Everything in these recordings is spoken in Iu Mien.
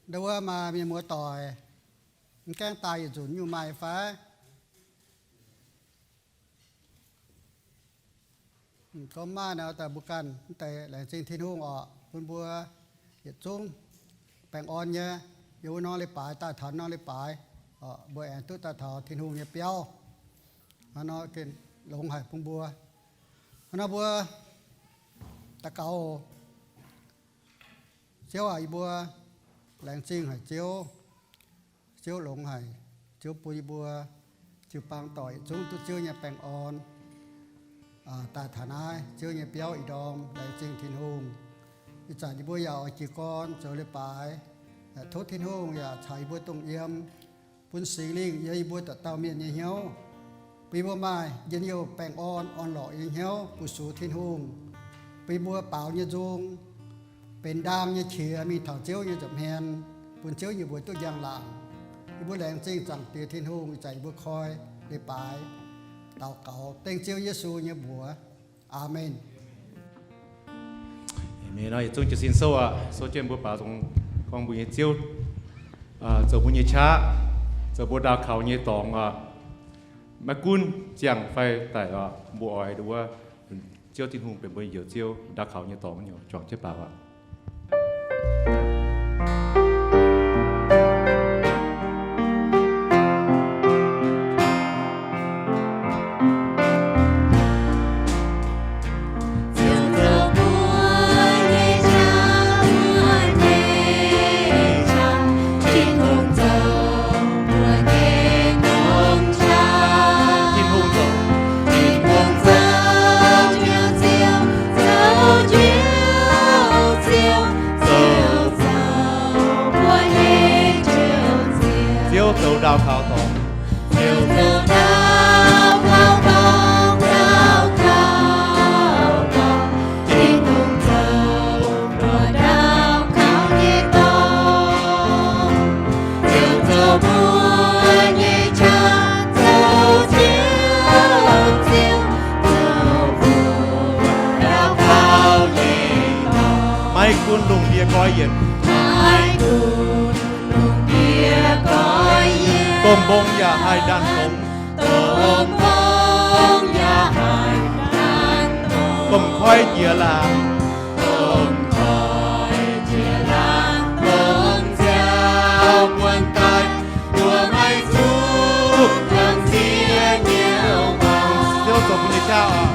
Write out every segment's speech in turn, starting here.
Ndau wuov maaih mienh muoz-doic, mv gaengh daaih yietc nzunc nyungc maaih fai? Gorngv maaih nor, daaih mbuo ganh mv deix laengz zingh Tin-Hungh orqc, bun mbuo yietc zungv baengh orn nyei, yiem wuov norm leiz-baaix daaih taux norm leiz-baaix, mbuo aengx duqv daaih taux Tin-Hungh nyei biauv. Hnangv nor gengh longx haic bun mbuo. Hnangv nor mbuo daux gaux. Ziouv aac, yie mbuo laengz zingh haic Ziouv. Ziouv longx haic. Ziouv bun yie mbuo jiu-baang doic yietc zungv duqv Ziouv nyei baengh orn daaih taux naaiv Ziouv nyei biauv ih ndorm. Laengz zingh Tin-Hungh. Ih zanc yie mbuo yaac oix jiez gorn zoux leiz-baaix. Tov Tin-Hungh yaac caux yie mbuo dongh yiem, bun Singx Lingh yiem yie mbuo dauh dauh mienh nyei hnyouv, bun yie mbuo maaih njien-youh baengh orn orn-lorqc nyei hnyouv fu-sux Tin-Hungh, bun yie mbuo baaux nyei nzung benx ndaang nyei qiex mingh taux Ziouv nyei nza'hmien, bun Ziouv nyei mbuox duqv njang-laangc. Yie mbuo laengz zingh Zaangc Diex Tin-Hungh, ih zanc yie mbuo koi leiz-baaix daux gaux dengv Ziouv Yesu nyei mbuox. Aamen. Aamen. Nor yietc zungv jiez sin sou aqv. Sou jienv mbuo baaux nzung gorngv mbuo nyei Ziouv zoux mbuo nyei qaqv, zoux mbuo ndaauh kaux nyei dorngx aqv. Maiv gunv ziangh fai daic aqv, mbuo oix nduov Ziouv Tin-Hungh benx mbuo nyei Njoux Ziouv, ndaauh kaux nyei dorngx nyei juangc jienv baaux aqv. Ziouv zoux ndaauh kaux dorngx. Maiv gunv lungh ndiev goiv yienc, domh mbong yaac haih ndanc dongz, domh koiv jiex laangz. Ziouv zoux mbuo nyei qaqv oc.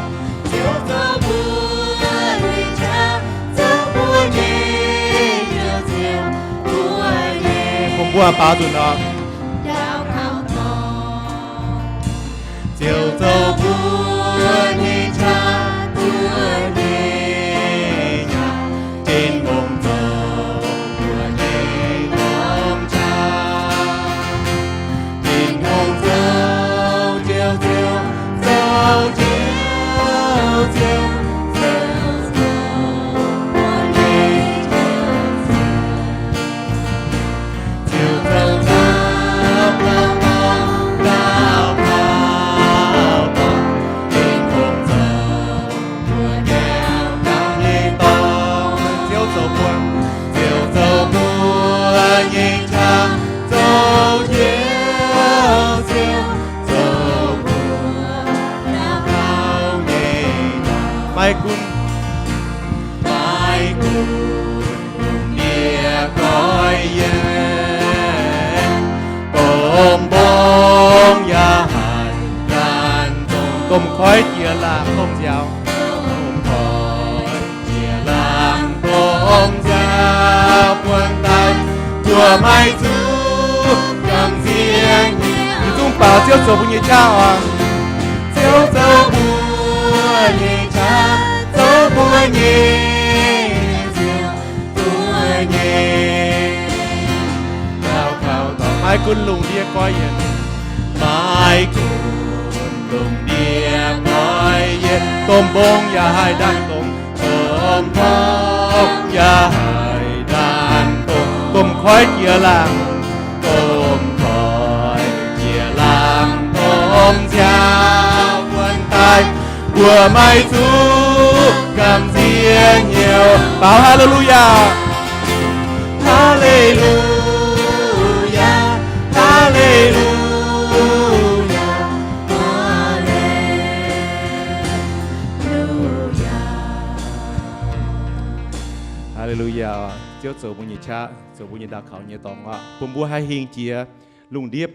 Bun mbuo baaux nzunc oc. Ziouv zoux mbuo nyei qaqv, mbuo nyei qaqv, Tin-Hungh zoux mbuo nyei domh qaqv. Tin-Hungh zoux Ziouv, Ziouv zoux Ziouv, Ziouv zoux mbuo nyei Ziouv. Maiv gunv, maiv gunv lungh ndiev goiv yienc, domh mbong yaac haih ndanc dongz, domh koiv jiex laangz, domh nziaaux, domh koiv jiex laangz, domh nziaaux buonc daaih, mbuo maiv zuqc gamh nziex. Yietc zungv baaux Ziouv zoux mbuo nyei qaqv oc. Ziouv zoux mbuo nyei qaqv, zoux mbuo nyei Ziouv, mbuo nyei daauh kaux dorngx. Maiv gunv lungh ndiev goiv yienc, maiv gunv lungh ndiev goiv yienc, domh mbong yaac haih ndanc dongz, domh mbong yaac haih ndanc dongz, domh koiv jiex laangz, domh koiv jiex laangz, domh nziaaux buonc daaih, mbuo maiv zuqc gamh nziex hnyouv. Baaux Haa^le^lu^yaa. Haa^le^lu. Ziouv zoux mbuo nyei qaqv, zoux mbuo nyei ndau kaux nyei dorngx oc. Bun mbuo haih hingh jiex lungh ndiev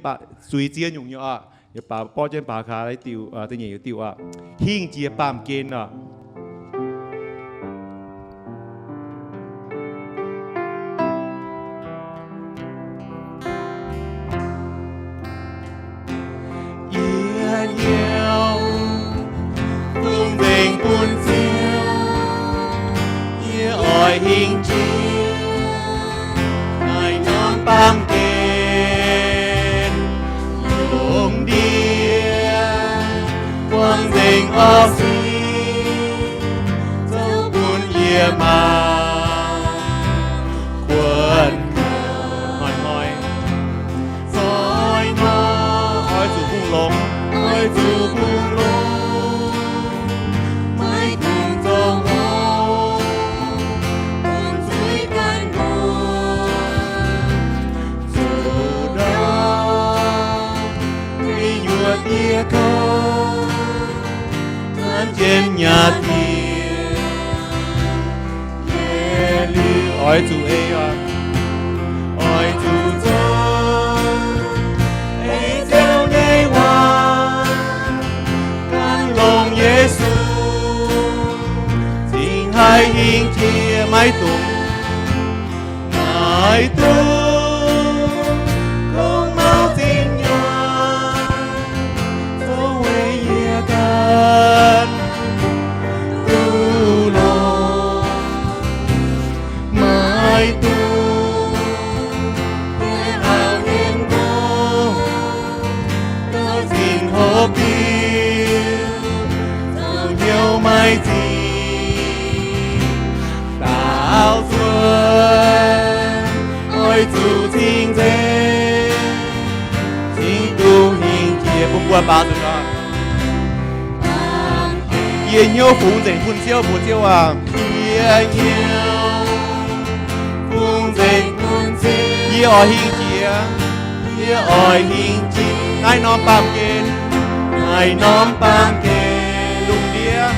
zuiz ziex nyungc nyei oc. Yie baaux borqv jienv baaux gaax diuh, da'nyeic yietc diuh oc. Hingh jiex baamh gen oc. Yie hnyouv fungx nzengc bun Ziouv, yie oix hingh jiex naaiv norm baamh gen. Lungh ndiev buangh nzengc orv sic, zoux bun yie mangc kuonx hnoi-hnoi. Zoi hnoi oix zuqc bungx longx, oix zuqc bungx longx, maiv dungx zoux hlo, bun zuiz ganh muoz zuqc ndau, ei nyuoqc diex kouv, nanv jienv nyei diex. Oix zuqc ei, oix zuqc zoux ei Ziouv nyei waac, gan longx Yesu, cingx haih hingh jiex, maiv dungx, maiv dungx kungx mauv zinh nyaanh, zoux weic yie ganh duqv longx. Maiv dungx yie auv-hlen ngongh, gauh zinh hopv diuv, zoux hnyouv maiv zinh, daaux nzuonx, oix zuqc cing-nzengc, cingx duqv hingh jiex. Bun mbuo baaux nzunc oc. Yie hnyouv fungx nzengc bun Ziouv, mbuox Ziouv aac, yie hnyouv fungx nzengc bun Ziouv. Yie oix hingh jiex, yie oix hingh jiex naaiv norm baamh gen, naaiv norm baamh gen. Lungh ndiev,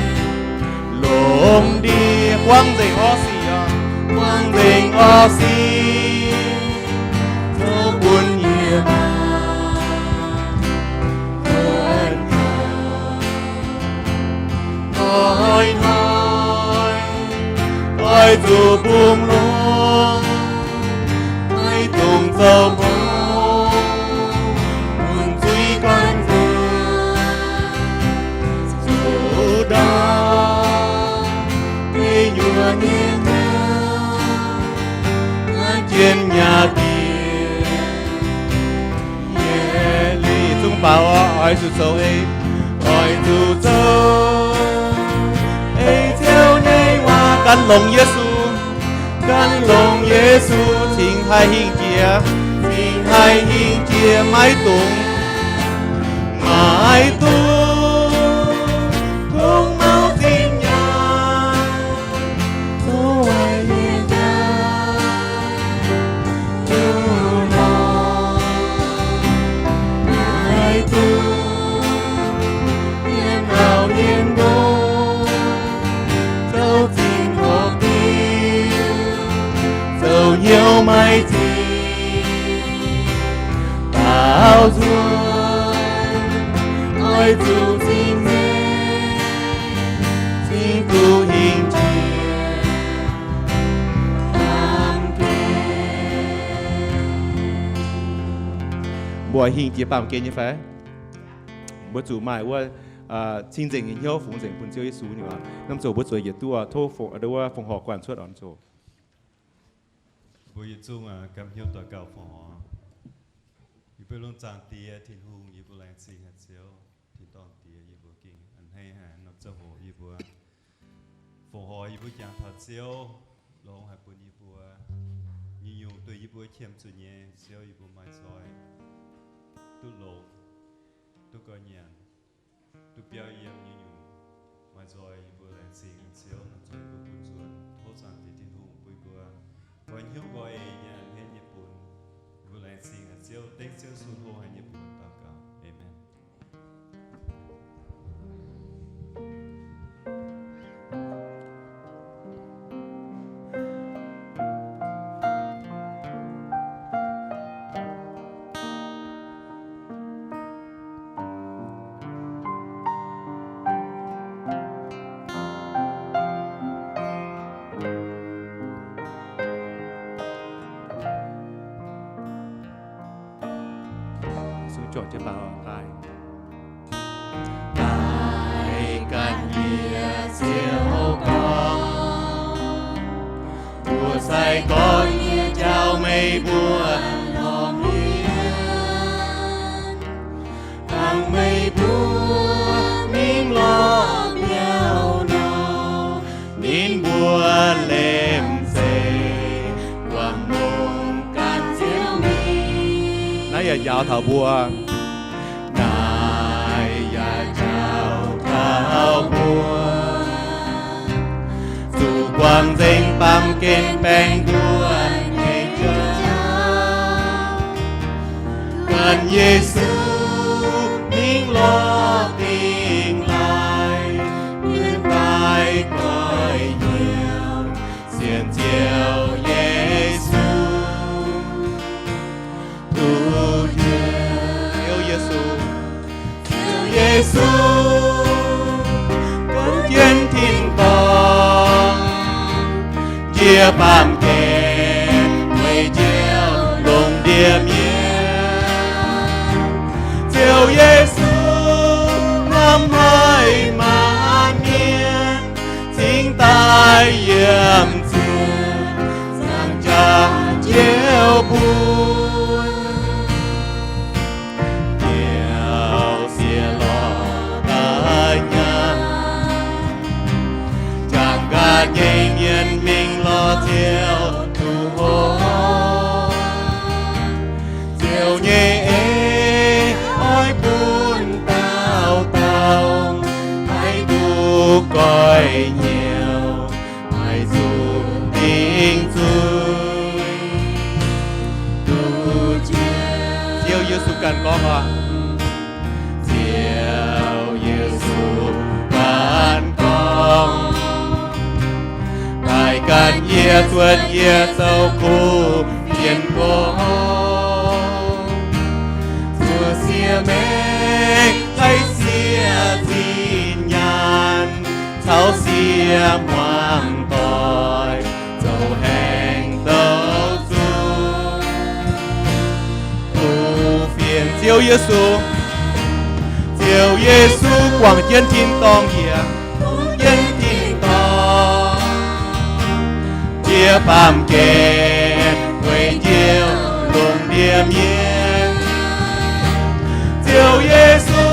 lungh ndiev buangh nzengc orv sic oc, buangh nzengc orv sic, zoux bun yie mangc kuonx hnoi-hnoi, oix zuqc bungx longx, maiv dungx zoux hlo, bun zuiz ganh muoz zuqc ndau, ei nyuoqc diex kouv, nanv jienv nyei diex. Yietc zungv baaux oc. Oix zuqc zoux ei, oix zuqc zoux ei Ziouv nyei waac, gan longx Yesu, gan longx Yesu, cingx haih hingh jiex, cingx haih hingh jiex, maiv dungx, maiv dungx kungx mauv zinh nyaanh, zoux weic yie ganh duqv longx. Maiv dungx yie auv-hlen ngongh, zoux zinh hopv diuv, zoux hnyouv maiv zinh, daaux nzuonx, oix zuqc cing-nzengc, cingx duqv hingh jiex baamh gen. Mbuo hingh jiex baamh gen nyei fai? Mbuo zuqc maaih wuov cing-nzengc nyei hnyouv fungx nzengc bun Ziouv Yesu nyei waac. Norm zoc mbuo zueiz yietc duqv tov wuov fongc horc guanh cuotv oc zoc. Mbuo yietc zungv gapv hnyouv daux gaux fongc horc. Yie mbuo lungh zaangc Diex Tin-Hungh, yie mbuo laengz zingh haic Ziouv, tin-dorngh Diex, yie mbuo gengh a'hneiv haic norm ziangh hoc yie mbuo fongc horc yie mbuo jangx taux Ziouv, longx haic bun yie mbuo nyei nyungc duih yie mbuo qiemx zuqc nyei, Ziouv, yie mbuo maaih nzoih duqv longx, duqv gauh nyanc, duqv biauv yiem nyei nyungc. Maaih nzoih yie mbuo laengz zingh Ziouv, norm zoc yie mbuo bun nzuonx. Tov Zaangc Diex Tin-Hungh bun yie mbuo nqoi hnyouv nqoi eix nyei a'hneiv nyei bun. Yie mbuo laengz zingh Ziouv, dengv Ziouv Yesu hlo haic nyei bun daux gaux. Aamen. Zorc jienv mbaaux daaih. Daaih ganh yie ziouc gorngv, mbuo sai gorx yie jauv meih mbuo lorz mienh, dangh meih mbuo mingh lorz biauv nor, ninh mbuo lemh zeih guangc longx ganh Ziouv mingh. Naaiv yaac njaaux taux mbuo. Naaiv yaac njaaux taux mbuo. Zuqc guangc nzengc baamh gen baengh mbuo nyei jauv, ganh Yesu mingh lorz dingh laaih, nduov daaih goiv hnyouv sienx Ziouv Yesu. Duqv Ziouv Yesu, Ziouv Yesu, gunv jienv tin-dorngh, njiec baamh gen weic Ziouv longc ndie-mienh. Ziouv Yesu, hnamv haic maanc mienh, cingx daaih yiem ziec, zaangc jaax Ziouv mbuo. Ziouv sieqv lorh daaih nyanc, jangx ga'nyeic mienh mingh lorz Ziouv duqv hopv. Ziouv nyei en oix bun dauh dauh haih duqv goiv hnyouv, haih zuqc dingc zuiz. Duqv Ziouv Yesu ganh gorngv oc. Ziouv Yesu ganh gorngv, daaih ganh yie zuotc yie zoux kuv fienx nqox, zuov siev mengh, haih siev zinh nyaanh, caux siev muangx doic, zoux haengh douc zungv. Kuv fienx Ziouv Yesu, Ziouv Yesu guangc jienv tin-dorngh njiec, guangc jienv tin-dorngh njiec baamh gen weic Ziouv longc ndie-mienh. Ziouv Yesu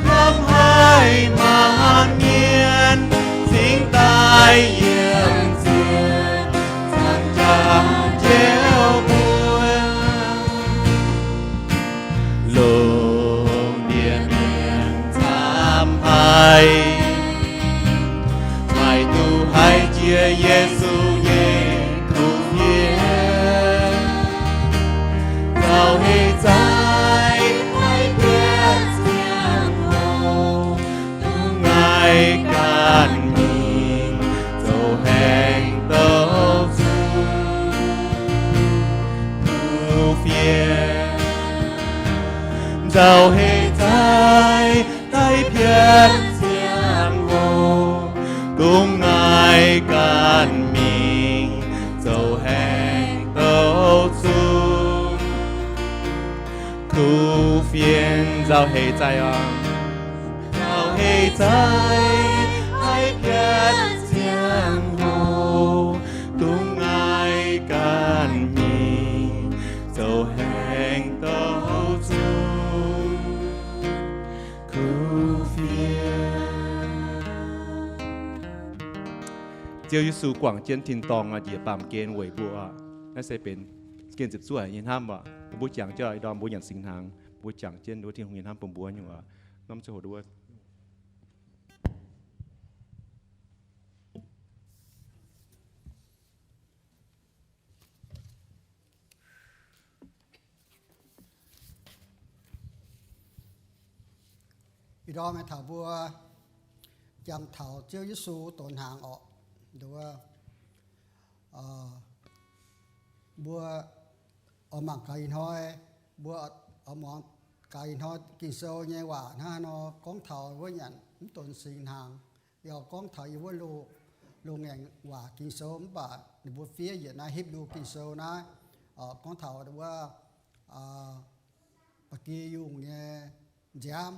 hnamv haic maanc mienh, cingx daaih yiem ziec, zaangc jaax Ziouv mbuo. Longc ndie-mienh camv haic, maaih duqv haiz jiex Yesu nyei kuv fienx. Nzauh heix zaih haih piatv ziangh hoc, dongh ngaih ganh mingh zoux haengh douc zungv. Kuv fienx nzauh heix zaih haih piatv ziangh hoc, dongh ngaih ganh mingh zoux haengh douc zungv. Kuv fienx nzauh heix zaih oc. Nzauh heix zaih haih piatv ziangh hoc, dongh ngaih ganh mingh zoux haengh douc zungv. Kuv fienx. Ziouv Yesu guangc jienv tin-dorngh njiec baamh gen weic mbuo. Naaiv se benx gengh ziepc zuoqv nyei hnamv oc. Mbuo jangx jienv ih ndorm mbuo nyanc singx hnaangx, mbuo jangx jienv wuov Tin-Hungh nyei hnamv bun mbuo nyungc oc. Norm ziouc hoc nduov. Ih ndorm meih taux mbuo jangx taux Ziouv Yesu doqc hnaangx orqc. Nduov, mbuo oix mangc gaax ih hnoi, mbuo oix muangx gaax ih hnoi Ging-Sou nyei waac hnangv haaix nor gorngv taux wuov nyanc mv donx singx hnaangx. Yie oix gorngv taux yie wuov loz, loz-ngaengc waac Ging-Sou mv baac ninh mbuo fiev yietc naaiv Hipv^lu Ging-Sou naaiv, gorngv taux wuov ba'gi yungh nyei nziaamv,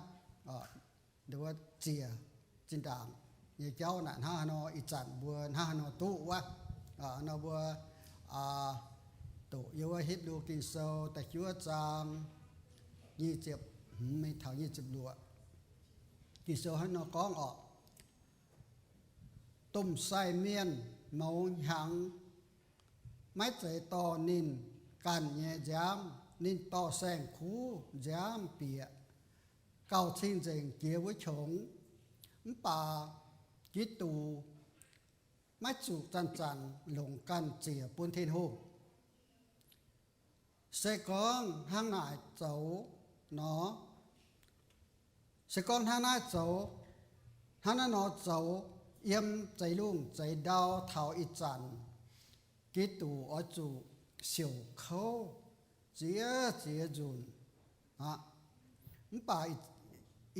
nduov ziec zinh ndaangc nyei jauv naaic hnangv haaix nor ih zanc mbuo hnangv haaix nor duqv wuov. Nor mbuo doqc yiem wuov Hipv^lu Ging-Sou da'juov zaang nyic ziepc hmz mingh taux nyic ziepc luoqc. Ging-Sou hnangv nor gorngv orqc, Domh sai mienh mouz hnyangx maiv zeiz dorh ninh ganh nyei nziaamv. Ninh dorh saeng-kuv nziaamv bieqc gauh cing-nzengc jiex wuov qongx. Mv baac Giduc maiv zuqc zanc-zanc longc ganh ziec bun Tin-Hungh. Se gorngv hnangv naaic zoux nor, se gorngv hnangv naaiv zoux, hnangv naaiv nor zoux, yiem zeix lungh zeix ndau taux ih zanc, Giduc oix zuqc siouc kouv ziex ziex nzunc aqv. Mv baac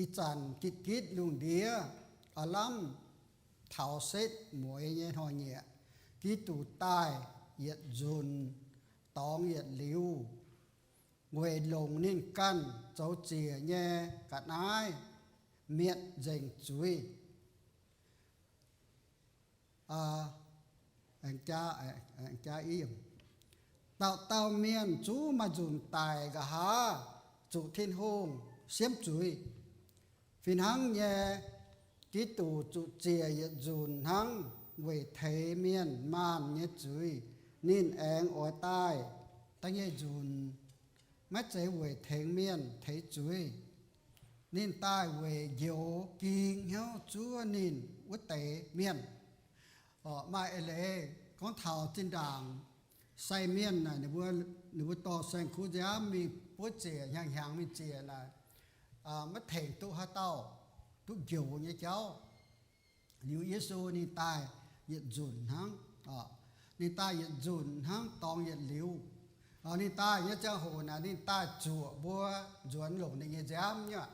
ih zanc gitv-gitv lungh ndiev aav lamh taux setv mueiz nyei hnoi-nyieqc, Giduc daaih yietc nzunc dorngx yietc liuz weic longc ninh ganh zoux ziec nyei ga'naaiv mietc nzengc zuiz. Dauh dauh mienh zungv maaih nzunc daic nqa'haav zuqc Tin-Hungh siemv zuiz. Fih hnangv nyei, Giduc zuqc ziec yietc nzunc hnangv weic teix mienh maanh nyei zuiz. Ninh aengx oix daaih da'nyeic nzunc, maiv zeiz weic tengx mienh teix zuiz. Ninh daaih weic njoux ging hnyouv zuov ninh wuov deix mienh. Maaih eix leiz gorngv taux zinh ndaangc sai mienh naaic, ninh mbuo dorh saeng-kuv nziaamv mingh buov ziec, hnyangx-hnyangx mingh ziec naaic, maiv tengx duqv haaix dauh duqv njoux nyei jauv. Liuz Yesu ninh daaih yietc nzunc hnangv. Ninh daaih yietc nzunc hnangv dorngx yietc liuz. Ninh daaih nyei ziangh hoc naaic ninh daaih zuoqc mbuo nzuonx longc ninh nyei nziaamv nyei,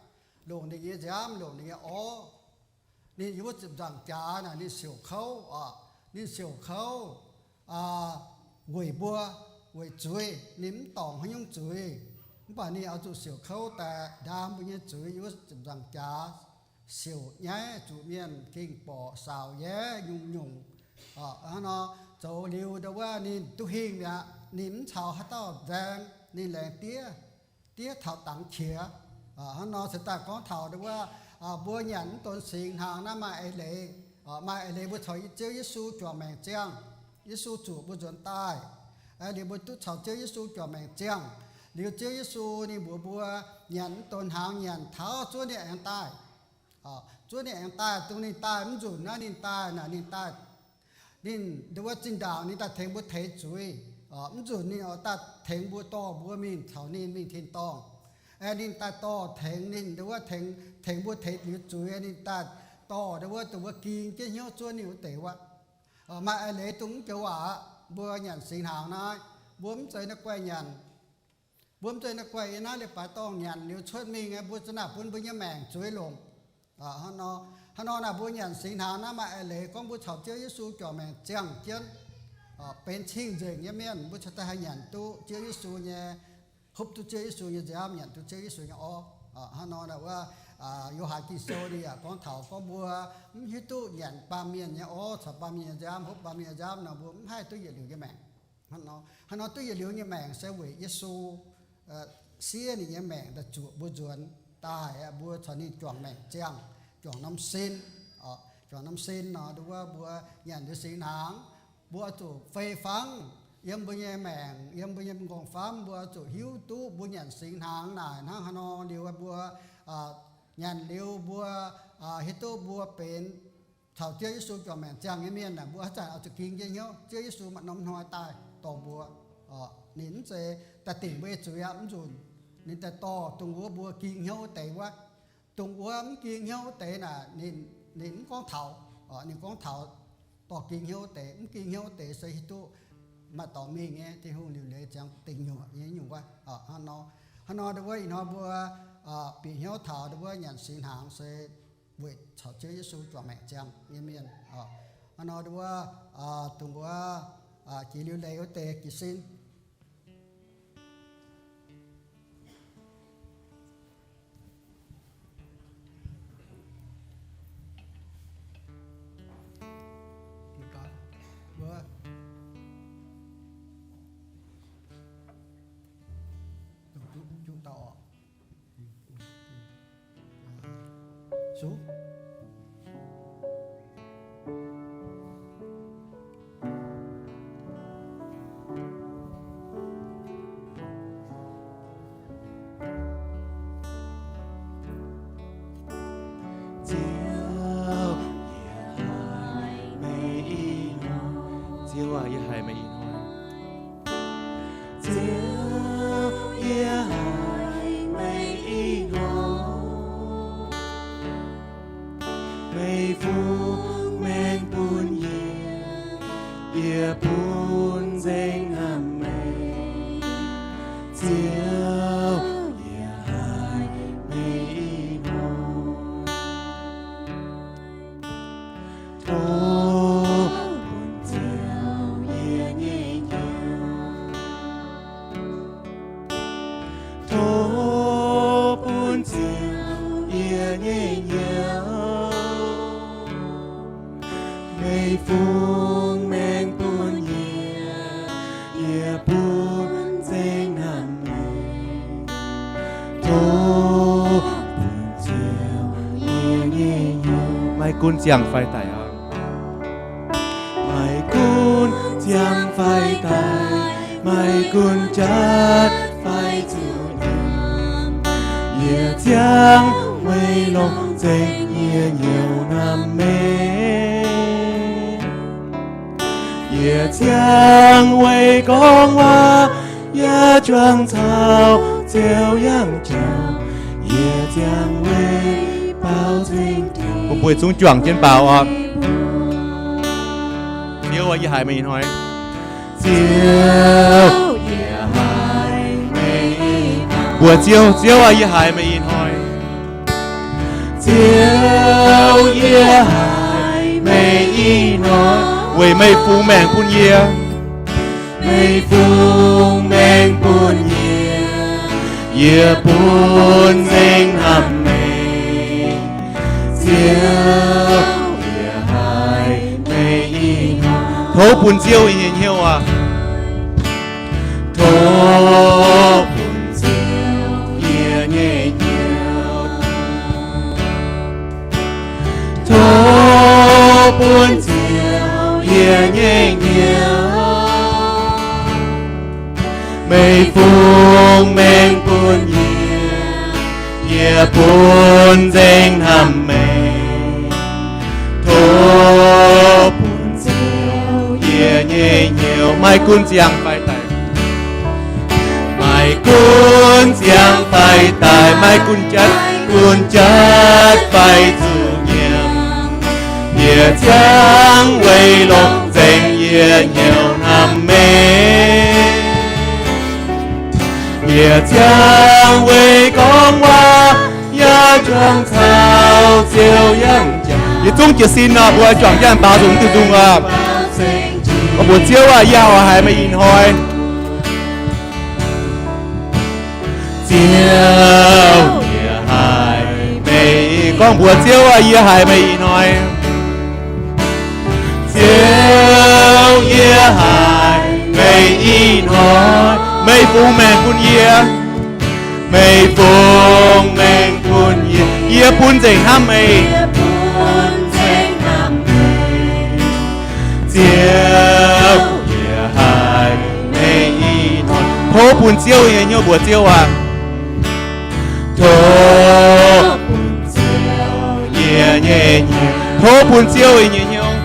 longc ninh nyei nziaamv, longc ninh nyei orv. Ninh yiem wuov ziepc nzaangc jaax naaic ninh siouc kouv oc. Ninh siouc kouv weic mbuo, weic zuiz. Ninh mv dorngc haaix nyungc zuiz, mv baac ninh oix zuqc siouc kouv daaih ndaam mbuo nyei zuiz yiem wuov ziepc nzaangc jaax, siouc nyaiv zuqc mienh gengh borqc saaux yaac nyungc-nyungc. Hnangv nor zoux liuz ndau wuov ninh duqv hingh mi'aqv. Ninh mv caux haaix dauh nzaeng, ninh laengz diev, diev taux dangx qiex. Hnangv nor se daaih gorngv taux ndau wuov mbuo nyanc mv donx singx hnaangx naaiv maaih eix leiz. Maaih eix leiz mbuo caux Ziouv Yesu juangc maengc ziangh. Yesu zuoqc mbuo nzuonx daaih, liuz mbuo duqv caux Ziouv Yesu juangc maengc ziangh. Liuz Ziouv Yesu ninh mbuox mbuo, nyanc mv donx hnaangx nyanc taux zuov ninh aengx daaih. Zuov ninh aengx daaih, dongh ninh daaih mv nzunc naaiv ninh daaih naaic ninh daaih, ninh ndau wuov zinh ndaangc ninh daaih tengx mbuo teix zuiz. Mv nzunc ninh oix daaih tengx mbuo dorh mbuo mingh caux ninh mingh tin-dorngh. Ninh daaih dorh tengx ninh ndau wuov tengx, tengx mbuo teix liuz zuiz, ninh daaih dorh ndau wuov dongh mbuo ging jienv hnyouv zuov ninh wuov deix wuov. Maaih eix leiz dongh mv joux waac aqv. Mbuo nyanc singx hnaangx naaiv, mbuo mv zeiz naaiv guaih nyanc. Mbuo mv zeiz naaiv guaih yiem naaiv leiz-baaix dorngh nyanc liuz cuotv mingh, mbuo za'naaic bun mbuo nyei maengc zuiz longc. Hnangv nor naaic mbuo nyanc singx hnaangx naaiv maaih eix leiz gorngv mbuo caux Ziouv Yesu juangc maengc ziangh jienv, benx cing-nzengc nyei mienh, mbuo cingx daaih haih nyanc duqv Ziouv Yesu nyei, hopv duqv Ziouv Yesu nyei nziaamv, nyanc duqv Ziouv Yesu nyei orv. Hnangv nor naaic wuov, Yo^han Ging-Sou ninh yaac gorngv taux gorngv mbuo mv hiuv duqv nyanc baamh mienh nyei orv caux baamh mienh nyei nziaamv, hopv baamh mienh nyei nziaamv nor, mbuo mv haih duqv yietc liuz nyei maengc. Hnangv nor, hnangv nor duqv yietc liuz nyei maengc se weic Yesu siev ninh nyei maengc daaih zuoqc mbuo nzuonx daaih, mbuo caux ninh juangc maengc ziangh, juangc norm sin. Juangc norm sin nor, ndau wuov mbuo nyanc liuz singx hnaangx, mbuo oix zuqc fei fangv yiem mbuo nyei maengc, yiem mbuo nyei m'nqorngv-famv, mbuo oix zuqc hiuv duqv mbuo nyanc singx hnaangx naaic hnangv haaix nor liuz mbuo nyanc liuz mbuo hiuv duqv mbuo benx caux Ziouv Yesu juangc maengc ziangh nyei mienh naaic, mbuo haaix zanc oix zuqc ging jienv hnyouv Ziouv Yesu maaih norm hnoi daaih dorh mbuo. Ninh mv zeiz daaih dingc mbuo nyei zuiz aqv, mv nzunc. Ninh daaih dorh dongh wuov mbuo ging hnyouv wuov deix wuov. Dongh wuov mv ging hnyouv wuov deix naaic, ninh mv gorngv taux. Ninh gorngv taux dorh ging hnyouv wuov deix. Mv ging hnyouv wuov deix se hiuv duqv maaih dorngx mingh nyei Tin-Hungh liuc leiz ziangx dingc nyuoqc nyei nyungc wuov. Hnangv nor, hnangv nor ndau wuov ih hnoi mbuo bieqc hnyouv taux ndau wuov nyanc singx hnaangx se weic caux Ziouv Yesu juangc maengc ziangh nyei mienh. Hnangv nor ndau wuov dongh wuov jiex liuz leiz wuov deix jiez sin. Zoux. Ziouv, yie haiz meih ih hnoi. Ziouv aac, yie haiz meih ih hnoi. Ziouv, yie haiz meih ih hnoi. Meih fungx maengc bun yie, yie bun nzengc hnamv meih. Ziouv, yie haiz meih ih hnoi. Tov bun Ziouv yie nyei hnyouv. Tov bun Ziouv yie nyei hnyouv. Meih fungx maengc bun yie, yie bun nzengc hnamv meih. Tov bun Ziouv yie nyei hnyouv. Maiv gunv ziangh fai daic oc. Maiv gunv ziangh fai daic, maiv gunv jatv fai zuqc nyiemc, yie ziangh weic longc nzengc yie hnyouv hnamv meih. Yie ziangh weic gorngv waac yaac juangc caux Ziouv yangh jauv. Yie ziangh weic baaux nzengc. Bun mbuo yietc zungv juangc jienv baaux oc. Ziouv aac, yie haiz meih ih hnoi. Ziouv, yie haiz meih ih hnoi. Mbuox Ziouv, Ziouv aac, yie haiz meih ih hnoi. Ziouv, yie haiz meih ih hnoi. Weic meih fungx maengc bun yie. Meih fungx maengc bun yie, yie bun nzengc hnamv meih. Ziouv, yie haiz meih ih hnoi. Tov bun Ziouv yie nyei hnyouv aac. Tov bun Ziouv yie nyei hnyouv. Tov bun Ziouv yie nyei hnyouv. Meih fungx maengc bun yie, yie bun nzengc hnamv meih. Tov bun Ziouv yie nyei hnyouv. Maiv gunv ziangh fai daic. Maiv gunv ziangh fai daic, maiv gunv jatv, gunv jatv fai zuqc nyiemc, yie ziangh weic longc nzengc yie hnyouv hnamv meih. Yie ziangh weic gorngv waac yaac juangc caux Ziouv yangh jauv. Yietc zungv jiez sin nor, mbuo juangc jienv baaux nzung duqv nzung oc. Gorngv mbuox Ziouv aac, yie haiz meih ih hnoi. Ziouv, yie haiz meih. Gorngv mbuox Ziouv aac, yie haiz meih ih hnoi. Ziouv, yie haiz meih ih hnoi. Meih fungx maengc bun yie. Meih fungx maengc bun yie. Yie bun nzengc hnamv meih. Ziouv, yie haiz meih ih hnoi. Tov bun Ziouv nyei hnyouv, mbuox Ziouv aac. Tov bun Ziouv yie nyei hnyouv. Tov bun Ziouv yie nyei hnyouv.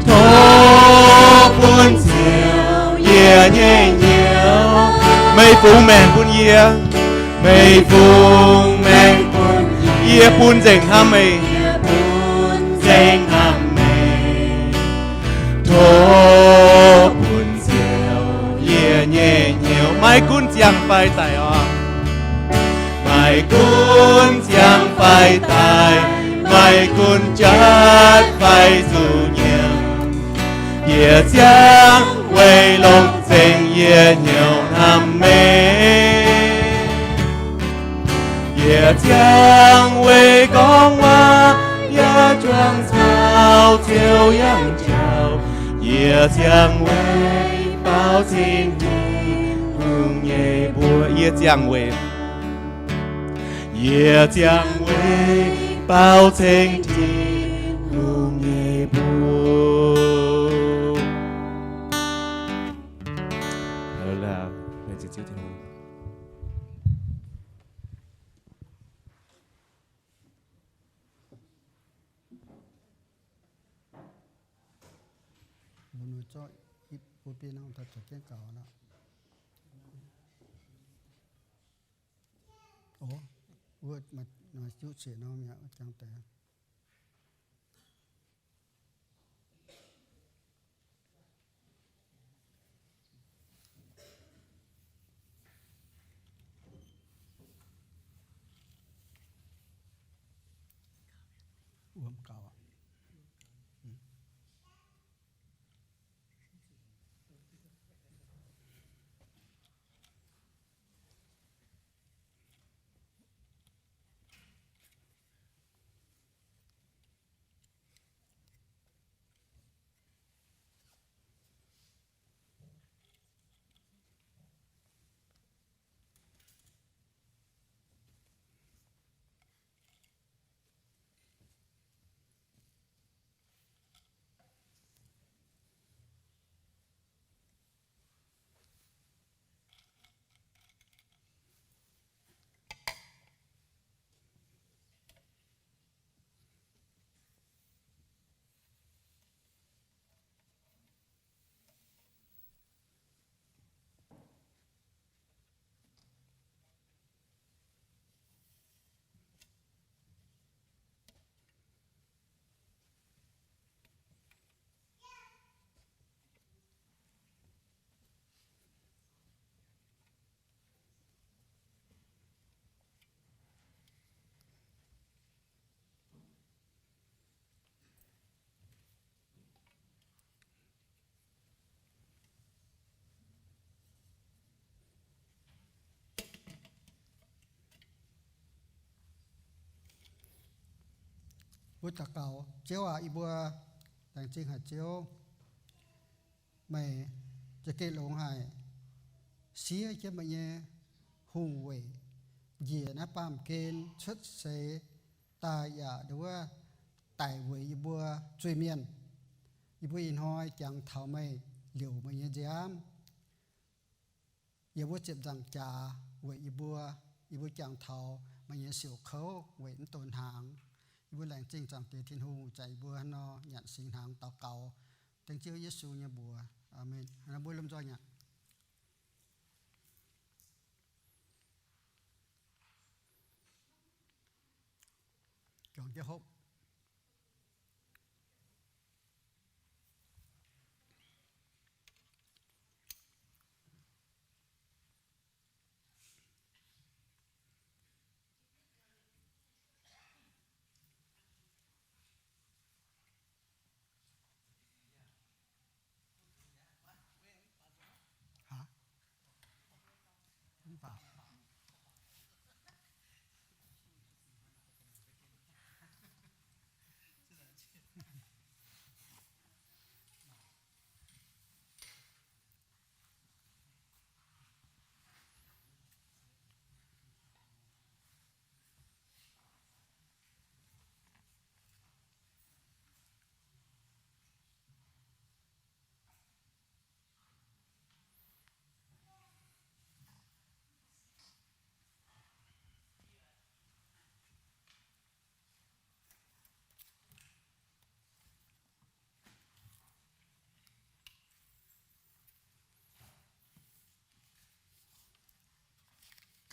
Tov bun Ziouv yie nyei hnyouv. Meih fungx maengc bun yie. Meih fungx maengc bun yie. Yie bun nzengc hnamv meih. Tov bun Ziouv yie nyei hnyouv. Maiv gunv ziangh fai daic oc. Maiv gunv ziangh fai daic, maiv gunv jatv fai zuqc nyiemc, yie ziangh weic longc nzengc yie hnyouv hnamv meih. Yie ziangh weic gorngv waac yaac juangc caux Ziouv yangh jauv. Yie ziangh weic baaux Tin-Hungh nyei mbuox. Yie ziangh weic Yie ziangh weic baaux ceng Tin-Hungh nyei mbuox. Haleluya. Laengz zingh Ziouv Tin-Hungh. Mbuo nuoix zorqv ipv mbuo bienh nor, daaih zoux jienv gaux nor. O, wuov maaih juqv siec norm yaac jangx deix. Wuom gaux aqv. Mbuo daux gaux. Ziouv aac, yie mbuo laengz zingh haic Ziouv, meih za'gengh longx haic, siev jienv meih nyei hungh weic njiec naaiv baamh gen cuotv seix daaih yaac nduov daic weic yie mbuo zuiz-mienh. Yie mbuo ih hnoi jangx taux meih, liouc meih nyei nziaamv. Yie mbuo ziepc nzaangc jaax weic yie mbuo, yie mbuo jangx taux meih nyei siouc kouv weic mv donx hnaangx. Yie mbuo laengz zingh Zaangc Diex Tin-Hungh zanc yie mbuo hnangv nor nyanc singx hnaangx daux gaux dengv Ziouv Yesu nyei mbuox. Aamen. Mbuo lomh nzoih nyanc. Juangc jienv hopv.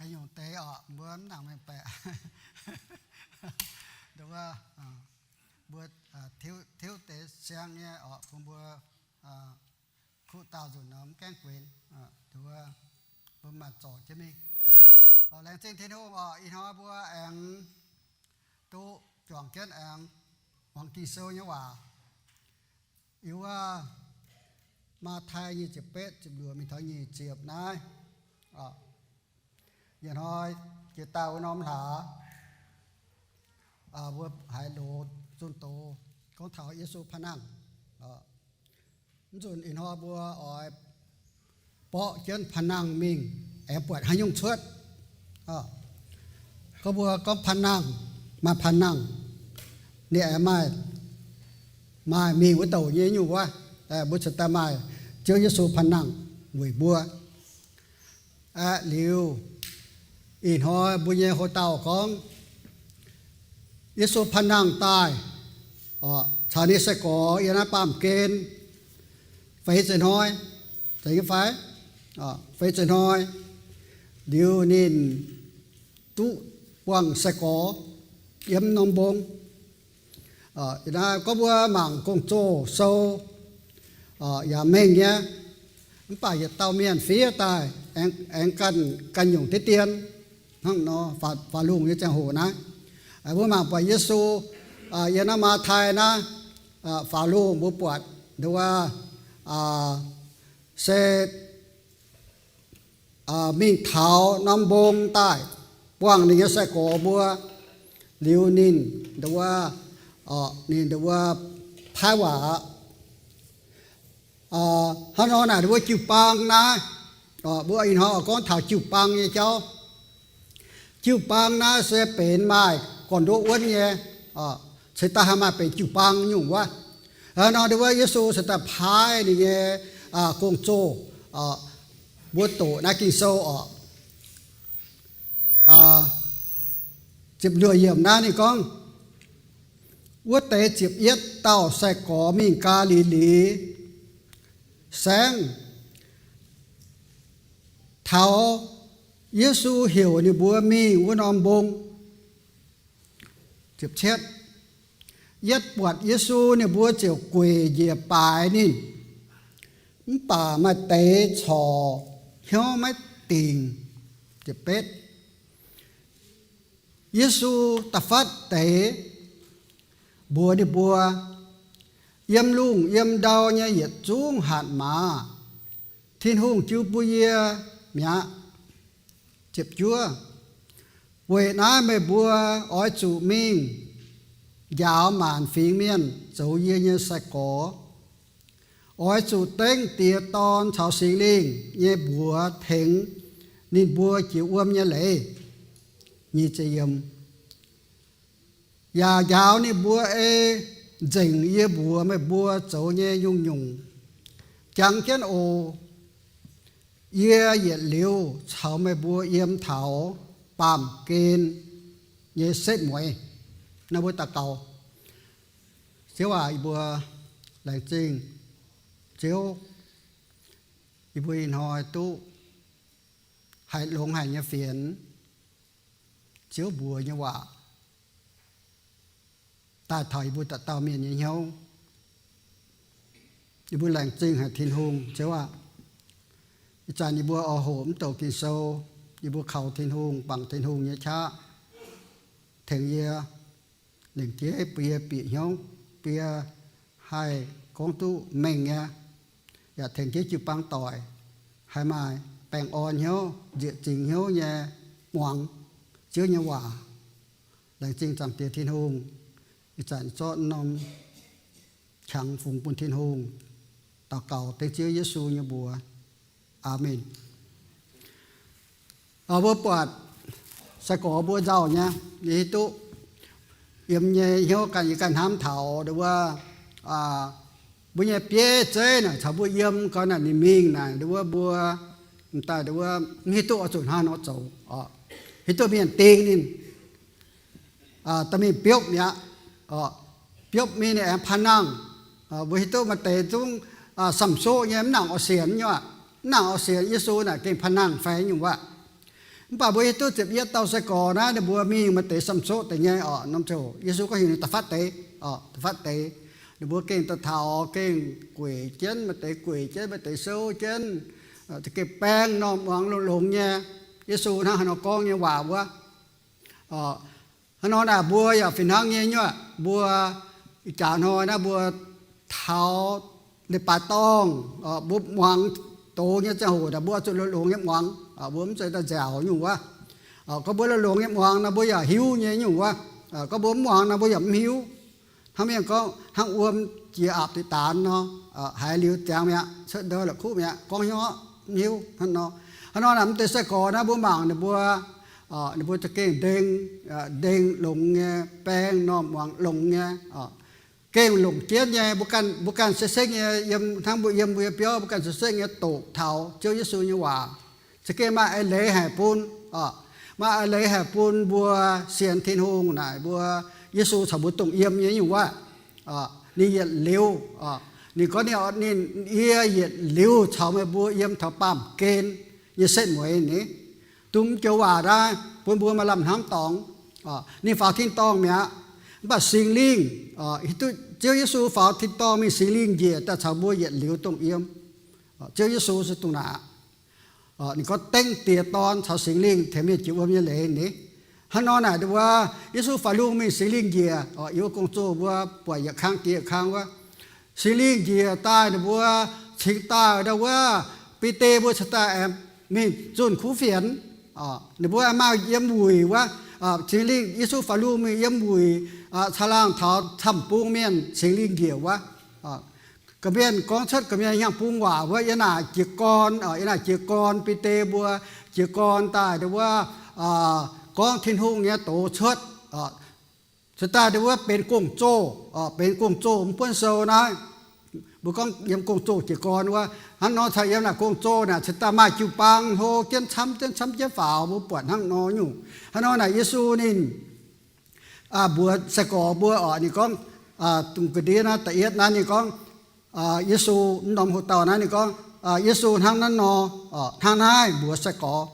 Ga'nyungc deix orqc, mbuo mv nangc mengh baeqc. Nduov, mbuo tiuv deix siang nyei orqc, bun mbuo kuv daauh nzunc nor mv gaengh guenx. Nduov, mbuo maanc zorc jienv mingh. Laengz zingh Tin-Hungh orqc, ih hnoi mbuo aengx duqv juangc jienv aengx muangx Ging-Sou nyei waac. Yiem wuov Matv^tai nyic ziepc betv ziepc luoqc mingh taux nyic ziepc naaiv. Ih hnoi jiex daaih wuov norm hlaax, mbuo haiz loz zunh doz gorngv taux Yesu paan nangh. Mv nzunc ih hnoi mbuo oix borqv jienv paan nangh mingh, aengx buatc haaix nyungc cuotv. Gorngv mbuo gorngv panh nangh, maaih panh nangh, ninh aengx maaih, maaih mingh wuov douc nyei nyungc wuov. Mbuo cingx daaih maaih Ziouv Yesu panh nangh weic mbuo. Aeqv, liuz ih hnoi mbuo nyei hoc-dauh gorngv Yesu panh nangh daaih, caux ninh sai-gorx yiem naaiv baamh gen feix ziepc hnoi, zeiz nyei fai? Feix ziepc hnoi, liuz ninh duqv buangh sai-gorx yiem norm mbong. Naaiv gorngv mbuo mangc Gong-Zoh sou yaac mengh nyei, mv baac yietc dauh mienh fiev daaih aengx ganh, ganh nyungc diqv dien hnangv nor. Faaux lungh nyei ziangh hoc naaiv, mbuo mangc buatc Yesu yiem naaiv Matv^tai naaiv, faaux lungh mbuo buatc nduov se mingh taux norm mbong daaih, buangh ninh nyei sai-gorx mbuo, liuz ninh nduov, ninh nduov paaiv waac aqv. Hnangv nor naaic nduov jiu-baang naaiv, mbuo ih hnoi oix gorngv taux jiu-baang nyei jauv. Jiu-baang naaiv se benx maaih gorn-ndoqv wuonv nyei, ceix daaih haih maaih benx jiu-baang nyungc wuov. Hnangv nor nduov Yesu ceix daaih paaiv ninh nyei Gong-Zoh mbuo doqc naaiv Ging-Sou oc. Ziepc luoqc yiemc naaiv ninh gorngv, wuov deix ziepc yietv dauh sai-gorx mingh Gaa^li^li Saengv, taux Yesu heuc ninh mbuo mingh wuov norm mbong. Yietv buatc Yesu, ninh mbuo ziouc gueic njiec baaix ninh, mv baac maaih deix corc hnyouv maiv dingc. Yesu da'fatv deix mbuox ninh mbuo, yiem lungh yiem ndau nyei yietc zungv hatc maaz, Tin-Hungh jiu bun yie mi'aqv. Weic naaiv meih mbuo oix zuqc mingh njaaux maanc fingx mienh zoux yie nyei sai-gorx. Oix zuqc dengv Diex, Dorn caux Singx Lingh nyei mbuox tengx ninh mbuo jiex wuom nyei leiz. Yaac njaaux ninh mbuo ei nzengc yie mbuox meih mbuo zoux nyei nyungc-nyungc. Jangx jienv oc. Yie yietc liuz caux meih mbuo yiem taux baamh gen nyei setv mueiz. Naaiv mbuo daux gaux. Ziouv aac, yie mbuo laengz zingh Ziouv, yie mbuo ih hnoi duqv haih longx haic nyei fienx Ziouv mbuox nyei waac daaih taux yie mbuo dauh dauh mienh nyei hnyouv. Yie mbuo laengz zingh haic Tin-Hungh, Ziouv aac. Ih zanc yie mbuo oix hoqc mv douc Ging-Sou, yie mbuo kaux Tin-Hungh, bangc Tin-Hungh nyei qaqv tengx yie, lengc jeiv bun yie bieqc hnyouv, bun yie haih gorngv duqv mengh nyei, yaac tengx jienv jiu-baang doic haih maaih baengh orn hnyouv, nzieqc zingx hnyouv nyei muangx Ziouv nyei waac. Laengz zingh Zaangc Diex Tin-Hungh. Ih zanc zorqv norm qangx fungx bun Tin-Hungh. Daux gaux dengv Ziouv Yesu nyei mbuox. Aamen. Mbuo buatc sai-gorx mbuo nzauh nyei, yie hiuv duqv yiem nyei hnyouv ganh, yie ganh hnamv taux nduov, mbuo nyei bieiv zeiv naaic caux mbuo yiem gau naaic, ninh mingh naaic nduov mbuo m'daaih nduov mv hiuv duqv oix zuqc hnangv haaix nor zoux oc. Hiuv duqv mienh ding ninh dorh mingh biopv mi'aqv. Biopv mingh ninh aengx panh nangh. Mbuo hiuv duqv maaih deix zungv samx soqv nyei, mv nangc oix sienx nyei aqv. Mv nangc oix sienx Yesu naaic gengh panh nangh fai nyungc wuov. Mv baac mbuo hiuv duqv ziepc yietv dauh sai-gorx naaiv, ninh mbuo mingh maaih deix samx soqv deix nyei oc. Norm ziouc Yesu gorngv heuc ninh da'fatv deix oc, da'fatv deix. Ninh mbuo gengh daaih taux, gengh gueic jienv, maaih deix gueic jienv, maaih deix souv jienv, za'gengh baeng norm muangx longx-longx nyei Yesu hnangv haaix nor gorngv nyei waac wuov. Hnangv nor naaic mbuo yaac fih hnangv nyei nyuoqc. Mbuo ih jaax hnoi naaiv mbuo taux leiz-baaix dorngh, mbuo muangx doz nyei ziangh hoc naaic mbuo oix zuqc longx-longx nyei muangx. Mbuo mv zeiz daaih nziaauc nyungc wuov. Gorngv mbuo longx-longx nyei muangx nor, mbuo yaac hiuv nyei nyungc wuov. Gorngv mbuo mv muangx nor, mbuo yaac mv hiuv. Hnangv mienh gorngv, hnangv wuom jiex aapc diqc daanx nor, haiz liuz ziangx mi'aqv, cuotv ndou la'kuqv mi'aqv, gorngv hnyouv mv hiuv hnangv nor. Hnangv nor naaic mv deix sai-gorx naaiv mbuo mangc ninh mbuo Ninh mbuo za'gengh ndeng, ndeng longx nyei, baeng normh muangx longx nyei, gengh longc jienv nyei. Mbuo ganh, mbuo ganh se sekv nyei, yiem hnangv mbuo yiem mbuo nyei biauv, mbuo ganh se sekv nyei doqc taux Ziouv Yesu nyei waac. Za'gengh maaih eix leiz haic bun, maaih eix leiz haic bun mbuo sienx Tin-Hungh naaic, mbuo Yesu caux mbuo dongh yiem nyei nyungc wuov. Ninh yietc liuz, ninh gorngv ninh, ninh, yie yietc liuz caux meih mbuo yiem taux baamh gen nyei setv mueiz ni. Dongh joux waac naaiv bun mbuo maaih lamh hnamv dorngx. Ninh faaux tin-dorngh mi'aqv, mv baac Singx Lingh, hiuv duqv Ziouv Yesu faaux tin-dorngh mingh, Singx Lingh njiec daaih caux mbuo yietc liuz dongh yiem. Ziouv Yesu se dongh naaic. Ninh gorngv dengv Diex, Dorn caux Singx Lingh tengx mienh jiex wuom nyei leiz ni. Hnangv nor naaic, ndongc wuov Yesu faaux lungh mingh, Singx Lingh njiec, yiem wuov gong-zoh mbuo buatc yietc kang jiex yietc kang wuov. Singx Lingh njiec daaih, ninh mbuo cingx daaih ndongc wuov Bide mbuo cingx daaih aengx mingh zunh kuv fienx. Ninh mbuo aengx maaih yiem wuic wuov. Singx Lingh, Yesu faaux lungh mingh yiem wuic caangh laangh taux camv-bung mienh, Singx Lingh njiec wuov. Gorqv-mienh gorngv cuotv gorqv-mienh nyangh bung waac wuov, yiem naaic jiez gorn, yiem naaic jiez gorn, Bide mbuo jiez gorn daaih ndongc wuov gorngv Tin-Hungh nyei doz cuotv. Cingx daaih ndongc wuov benx gong-zoh, benx gong-zoh mv buonv sou naaiv. Mbuo gorngv yiem gong-zoh jiez gorn wuov, hnangv nor caux yiem naaic gong-zoh naaic cingx daaih maaih jiu-baang hlo jienv camv jienv camv jienv faaux, mbuo buatc hnangv nor nyungc. Hnangv nor naaic Yesu ninh mbuox sai-gorx mbuo oc, ninh gorngv, dongh ga'ndiev naaiv da'yietv naaiv ninh gorngv, Yesu mv norm hoc-dauh naaiv ninh gorngv, Yesu hnangv naaiv nor, hnangv naaiv mbuox sai-gorx.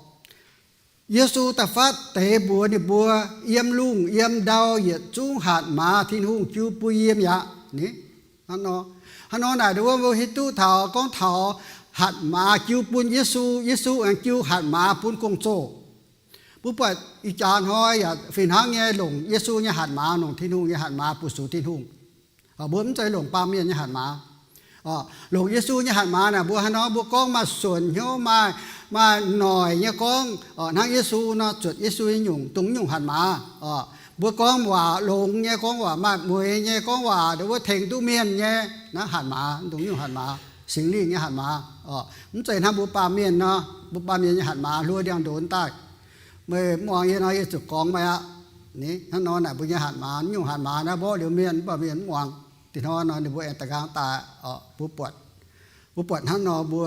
Yesu da'faatv deix mbuox ninh mbuo, Yiem lungh yiem ndau yietc zungv hatc maaz Tin-Hungh jiu bun yie mi'aqv. Hnangv nor, hnangv nor naaic ndongc wuov mbuo hiuv duqv taux gorngv taux hatc maaz jiu bun Yesu, Yesu aengx jiu hatc maaz bun gong-zoh. Mbuo buatc ih jaax hnoi yaac fih hnangv nyei, longc Yesu nyei hatc maaz, longc Tin-Hungh nyei hatc maaz bu sux Tin-Hungh. Mbuo mv zeiz longc baamh mienh nyei hatc maaz. Longc Yesu nyei hatc maaz naaic, mbuo haaix nor mbuo gorngv maaih suonc hnyouv, maaih, maaih noic nyei gorngv, hnangv Yesu nor, zuotc Yesu nyei nyungc, dongh nyungc hatc maaz. Mbuo gorngv waac longx nyei, gorngv waac maaih mueix nyei, gorngv waac ndongc wuov tengx duqv mienh nyei, naaiv hatc maaz, dongh nyungc hatc maaz, Singx Lingh nyei hatc maaz. Mv zeiz hnangv mbuo baamh mienh nor, mbuo baamh mienh nyei hatc maaz hluo ndiangx-ndoqc daaih. Meih mv muangx yie nor, yie zuqc gorngv meih aqv. Hnangv nor naaic mbuo nyei hatc maaz, nyungc hatc maaz naaiv mborqv liuz mienh, mv baac mienh mv muangx. Dih hnoi nor ninh mbuo aengx da'nqaang daaih, mbuo buatc, mbuo buatc hnangv nor mbuo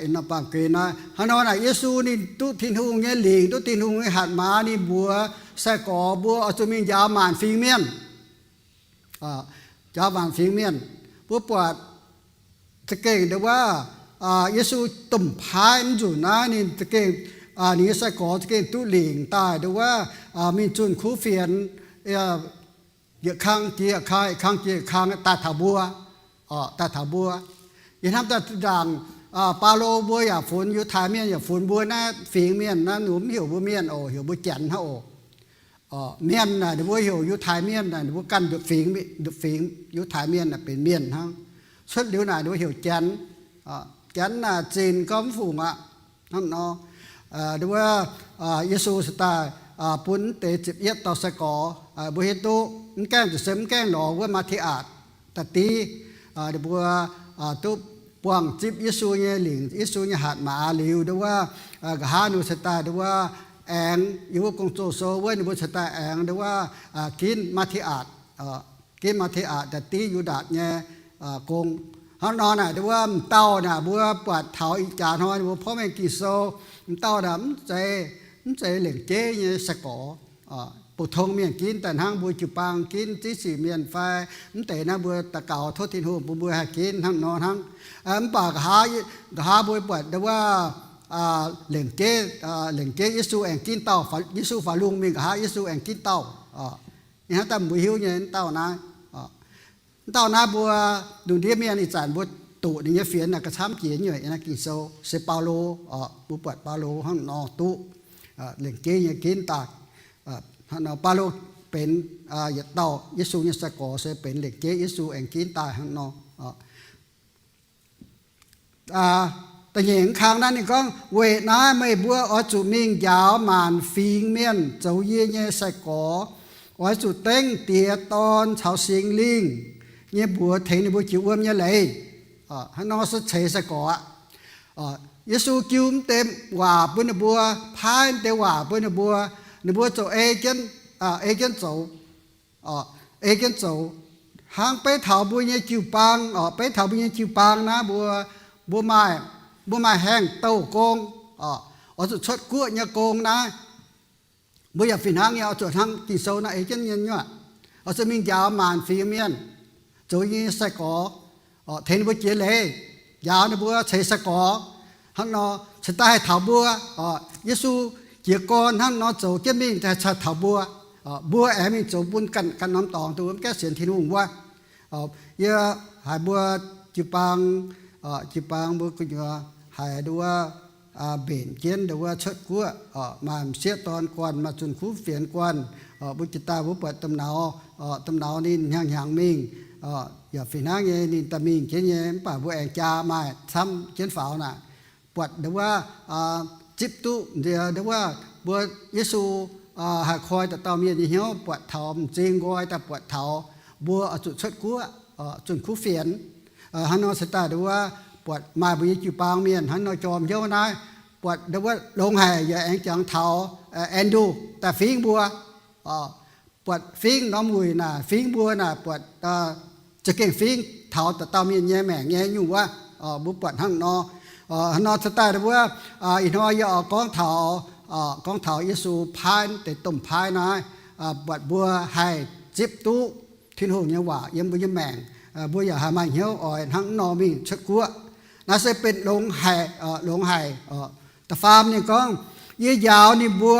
ih norm baamh gen naaiv. Hnangv nor naaic Yesu ninh duqv Tin-Hungh nyei lingc, duqv Tin-Hungh nyei hatc maaz, ninh mbuox sai-gorx mbuo oix zuqc mingh njaaux maanc fingx mienh. Njaaux maanc fingx mienh. Mbuo buatc za'gengh ndongc wuov Yesu domh paaiv mv nzunc naaiv ninh za'gengh, ninh nyei sai-gorx za'gengh duqv lingc daaih ndongc wuov mingh zunh kuv fienx, yietc kang jiex yietc kang, yietc kang jiex yietc kang daaih taux mbuo, daaih taux mbuo. Yie hnamv daaih ndaangc Baulo mbuo yaac funx, Yiutai Mienh yaac funx mbuo naaiv fingx mienh naaiv, ninh mbuo mv heuc mbuo mienh oc, heuc mbuo janx hnangv oc. Mienh naaic ninh mbuo heuc Yiutai Mienh naaic ninh mbuo ganh ndopv fingx, ndopv fingx Yiutai Mienh naaic benx mienh hnangv. Cuotv liuz naaic ninh mbuo heuc janx. Janx naaic zinc gorngv mv fungc aqv. Hnangv nor, wuov, Yesu se daaih bun mv deix ziepc yietv dauh sai-gorx, mbuo hiuv duqv mv gaengh zuqc se mv gaengh lorz wuov Maa^te^atc da'div, ninh mbuo duqv buangh zipv Yesu nyei lingc, Yesu nyei hatc maaz liuz, ndongc wuov, nqa'haav ninh mbuo cingx daaih ndongc wuov aengx yiem wuov Gong-Zoh sou wuov ninh mbuo cingx daaih aengx ndongc wuov ginv Maa^te^atc, ginv Maa^te^atc da'div Yu^ndaatc nyei gong. Hnangv nor naaic ndongc wuov m'dauh naaic mbuo buatc taux ih jaax hnoi ninh mbuo porv mengh Ging-Sou, m'dauh naaic mv zeiz, mv zeiz lengc jeiv nyei sai-gorx. Pou-tong mienh ginv daaih hnangv mbuo jiu-baang ginv ziex sic mienh fai mv deix naaiv mbuo daux gaux tov Tin-Hungh bun mbuo haih ginv hnangv nor hnangv. Mv baac nqa'haav, nqa'haav mbuo buatc ndongc wuov lengc jeiv, lengc jeiv Yesu aengx ginv dauh, Yesu faaux lungh mingh nqa'haav Yesu aengx ginv dauh. Ih hnangv daaih mbuo hiuv nyei m'dauh naaiv. M'dauh naaiv mbuo lungh ndiev mienh ih zanc mbuo doqc ninh nyei fienx naaic gauh camv jiex nyei, naaiv Ging-Sou se Baulo. Mbuo buatc Baulo hnangv nor duqv lengc jeiv nyei ginv daaih. Hnangv nor Baulo benx yietc dauh Yesu nyei sai-gorx se benx lengc jeiv Yesu aengx ginv daaih hnangv nor. Da'nyeic kang naaiv ninh gorngv, Weic naaiv meih mbuo oix zuqc mingh njaaux maanc fingx mienh zoux yie nyei sai-gorx, oix zuqc dengv Diex, Dorn caux Singx Lingh nyei mbuox tengx ninh mbuo jiex wuom nyei leiz. Hnangv nor se ceix sai-gorx aqv. Yesu jiu mv deix waac bun ninh mbuo, paaiv mv deix waac bun ninh mbuo, ninh mbuo ziouc ei jienv, ei jienv zoux, ei jienv zoux. Hnangv beiv taux mbuo nyei jiu-baang, beiv taux mbuo nyei jiu-baang naaiv, mbuo, mbuo maaih, mbuo maaih haengh douh gong, oix zuqc cuotv guoqv nyei gong naaiv. Mbuo yaac fih hnangv nyei, oix zuqc hnangv Ging-Sou naaiv ei jienv nyei nyuoqc, oix zuqc mingh njaaux maanc fingx mienh zoux nyei sai-gorx, tengx ninh mbuo jiex leiz, njaaux ninh mbuo ceix sai-gorx. Hnangv nor cingx daaih haih taux mbuo. Yesu jiez gorn hnangv nor zoux jienv mingh haih taux mbuo. Mbuo aengx mingh zoux bun ganh, ganh norm dorngx dongh mv gaengh sienx Tin-Hungh wuov. Yie haiz mbuo jiu-baang, jiu-baang mbuo gu'nyuoz haiz nduov, mbenc jienv nduov cuotv guoqv, maaih m'sieqv dorn guanh, maaih zunh kuv fienx guanh. Mbuo jiex daaih mbuo buatc domh nauz, domh nauz ninh hnyangx-hnyangx mingh, yaac fih hnangv nyei ninh daaih mingh jienv nyei, mv baac mbuo aengx jaa maaih camv jienv faaux naaic. Buatc nduov, zipv duqv nduov mbuo Yesu haih koi dauh dauh mienh nyei hnyouv, buatc taux m'zing nqoi daaih buatc taux mbuo oix zuqc cuotv guoqv, zunh kuv fienx. Hnangv nor cingx daaih nduov buatc maaih mbuo nyei jiu-baang mienh hnangv nor jorm hnyouv naaiv, buatc nduov longx haic, yaac aengx jangx taux Andrew daaih fingx mbuo. Buatc fingx norm wuic naaic, fingx mbuo naaic, buatc za'gengh fingx taux dauh dauh mienh nyei maengc nyei nyungc wuov. Mbuo buatc hnangv nor, hnangv nor cingx daaih nduov, ih hnoi yie oix gorngv taux, gorngv taux Yesu paaiv deix domh paaiv naaiv, buatc mbuo haih zipv duqv Tin-Hungh nyei waac yiem mbuo nyei maengc, mbuo yaac haih maaih hnyouv oix hnangv nor mingh cuotv guoqv. Naaiv se benx longx haic, longx haic. Da'faam ninh gorngv, yie njaaux ninh mbuo,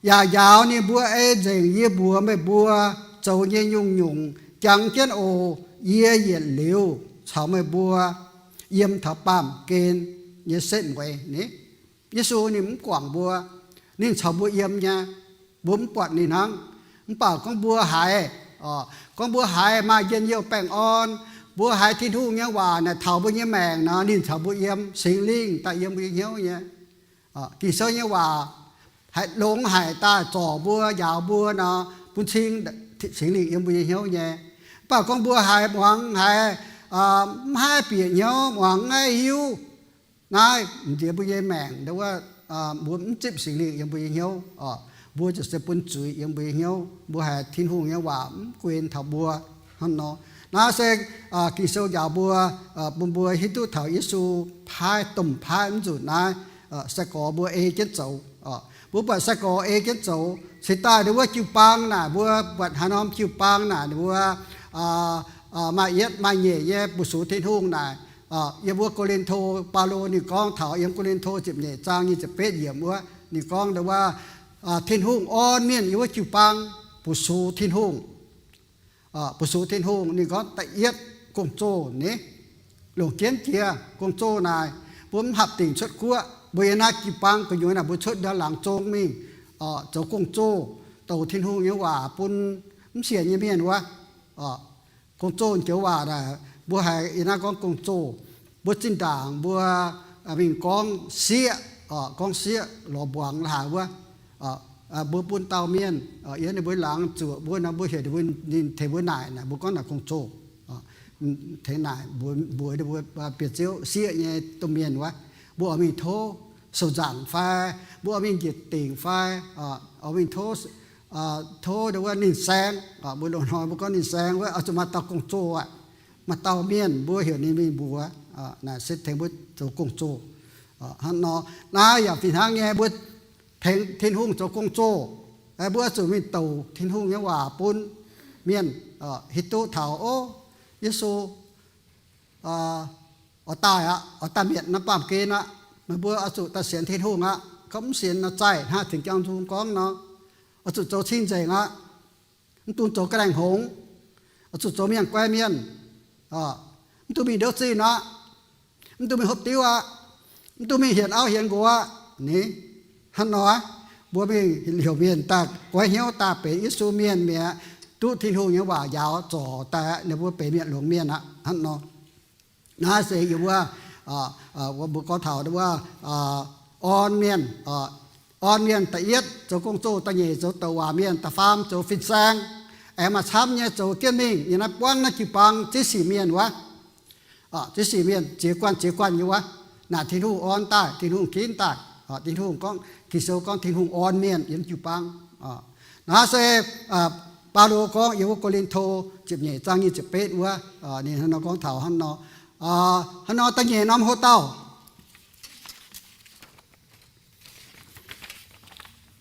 yaac njaaux ninh mbuo ei nzengc yie mbuox meih mbuo zoux nyei nyungc-nyungc. Jangx jienv oc. Yie yietc liuz caux meih mbuo yiem taux baamh gen nyei setv mueiz. Ni, Yesu ninh mv guangc mbuo, ninh caux mbuo yiem nyei. Mbuo mv buatc ninh hnangv. Mv baac gorngv mbuo haiz, gorngv mbuo haiz maaih njien-youh baengh orn, mbuo haiz Tin-Hungh nyei waac naaic taux mbuo nyei maengc nor, ninh caux mbuo yiem, Singx Lingh daaih yiem mbuo nyei hnyouv nyei. Ging-Sou nyei waac haiz longx haic daaih zorc mbuo, njaaux mbuo nor, bun cing Singx Lingh yiem mbuo nyei hnyouv nyei. Mv baac gorngv mbuo haiz muangx haiz mv haih bieqc hnyouv, muangx mv haih hiuv, naaiv nziex mbuo nyei maengc nduov, mbuo mv zipv Singx Lingh yiem mbuo nyei hnyouv, mbuo ziouc se bun zuiz yiem mbuo nyei hnyouv. Mbuo haiz Tin-Hungh nyei waac mv gunv taux mbuo. Hnangv nor, naaiv se Ging-Sou njaaux mbuo, bun mbuo hiuv duqv taux Yesu paaiv domh paaiv mv nzunc naaiv, sai-gorx mbuo ei jienv zoux. Mbuo buatc sai-gorx ei jienv zoux cingx daaih nduov jiu-baang naaic, mbuo buatc haaix norm jiu-baang naaic nduov maaih yietv maaih nyeic nyei bu sux Tin-Hungh naaic. Yiem wuov Ko^lin^to, Baulo ninh gorngv taux yiem Ko^lin^to ziepc nyeic zaang nyic ziepc betv yiemc wuov, ninh gorngv nduov, Tin-Hungh orn mienh yiem wuov jiu-baang bu sux Tin-Hungh, bu sux Tin-Hungh. Ninh gorngv da'yietv gong-zoh ni, longc jienv jiex gong-zoh naaic, mbuo mv haih dingc cuotv guoqv. Mbuo yiem naaiv jiu-baang gu'nyuoz naaic mbuo cuotv ndau laangz zong mingh, zoux gong-zoh, douc Tin-Hungh nyei waac bun mv sienx nyei mienh wuov. Gong-zoh joux waac naaic mbuo haiz yiem naaiv gorngv gong-zoh. Mbuo zinh ndaangc mbuo mingh gorngv sieqv, gorngv sieqv lorz mbuangz la'haaix wuov, mbuo bun dauh mienh yiem ninh mbuo laangz zuoqc mbuo nor, mbuo heuc ninh tengx mbuo naaic naaic, mbuo gorngv naaic gong-zoh. Tengx naaic mbuox ninh mbuo biauv-ziouv sieqv nyei domh mienh wuov, mbuo oix mingh tov sou-nzangc fai, mbuo oix mingh njiec dingc fai, oix mingh tov, tov wuov ninh saeng. Mbuo loz-hnoi mbuo gorngv ninh saeng wuov, oix zuqc maaih dauh gong-zoh aqv. Maaih dauh mienh mbuo heuc ninh mingh mbuox, naaic se tengx mbuo zoux gong-zoh. Hnangv nor, naaiv yaac fih hnangv nyei, mbuo tengx Tin-Hungh zoux gong-zoh, mbuo oix zuqc mingh douc Tin-Hungh nyei waac bun mienh hiuv duqv taux, ov, Yesu oix daaih aqv, oix daaih mietc norm baamh gen aqv. Meih mbuo oix zuqc daaih sienx Tin-Hungh aqv. Gorngv mv sienx nor, zaih hnangv Tin-Jang Nzung gorngv nor, oix zuqc zoux cing-nzengc aqv. Mv dungx zoux ga'naaiv hngongx, oix zuqc zoux mienh guai mienh, mv dungx mingh ndouv zinh aqv, mv dungx mingh hopv diuv aqv, mv dungx mingh hienx auv hienx nqox aqv. Ni, hnangv nor, mbuo mingh heuc mienh daaih goiv hnyouv daaih benx Yesu mienh mi'aqv, duqv Tin-Hungh nyei waac njaaux zorc daaih, ninh mbuo benx mienh longx mienh aqv. Hnangv nor, naaiv se yie wuov, mbuo gorngv taux wuov, orn mienh, orn mienh da'yietv zoux gong-zoh, da'nyeic zoux douc waac mienh, da'faam zoux fin-saeng. Aengx maaih camv nyei zoux jienv mingh. Yiem naaiv buangv naaiv jiu-baang ziex sic mienh wuov, ziex sic mienh ziex guanh ziex guanh nyei wuov. Naaic Tin-Hungh orn daaih, Tin-Hungh ginv daaih. Tin-Hungh gorngv, Ging-Sou gorngv Tin-Hungh orn mienh yiem jiu-baang. Naaiv se Baulo gorngv yiem wuov Ko^lin^to ziepc nyeic zaang nyic ziepc betv wuov, ninh hnangv nor gorngv taux hnangv nor. Hnangv nor da'nyeic norm hlo dauh,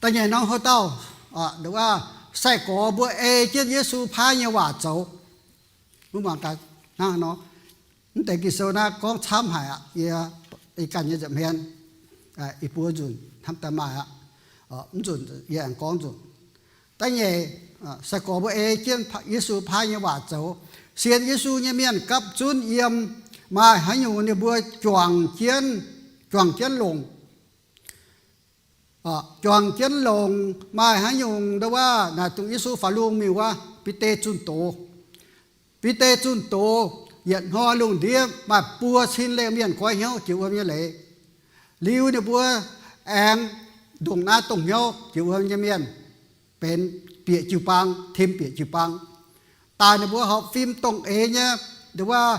da'nyeic norm hlo dauh, nduov, sai-gorx mbuo ei jienv Yesu paaiv nyei waac zoux. Mbuo mangc gaax hnangv nor, mv deix Ging-Sou naaiv gorngv camv haic aqv. Yie, yie ganh nyei nza'hmien, ih buo nzunc hnamv daaih maaih aqv. Mv nzunc yie aengx gorngv nzunc. Da'nyeic, sai-gorx mbuo ei jienv Yesu paaiv nyei waac zoux. Sienx Yesu nyei mienh gapv zunv yiem, maaih haaix nyungc ninh mbuo juangc jienv, juangc jienv longc. Juangc jienv longc, maaih haaix nyungc nduov, naaic dongh Yesu faaux lungh miuc wuov, Bide zunh doz. Bide zunh doz, yietc hnoi lungh ndiev maaih buo cin lengh mienh goiv hnyouv jiex wuom nyei leiz. Liuz ninh mbuo aengx ndongc naaiv dongh hnyouv jiex wuom nyei mienh benx bieqc jiu-baang, tim bieqc jiu-baang. Daaih ninh mbuo horpc fim dongh eix nyei, nduov,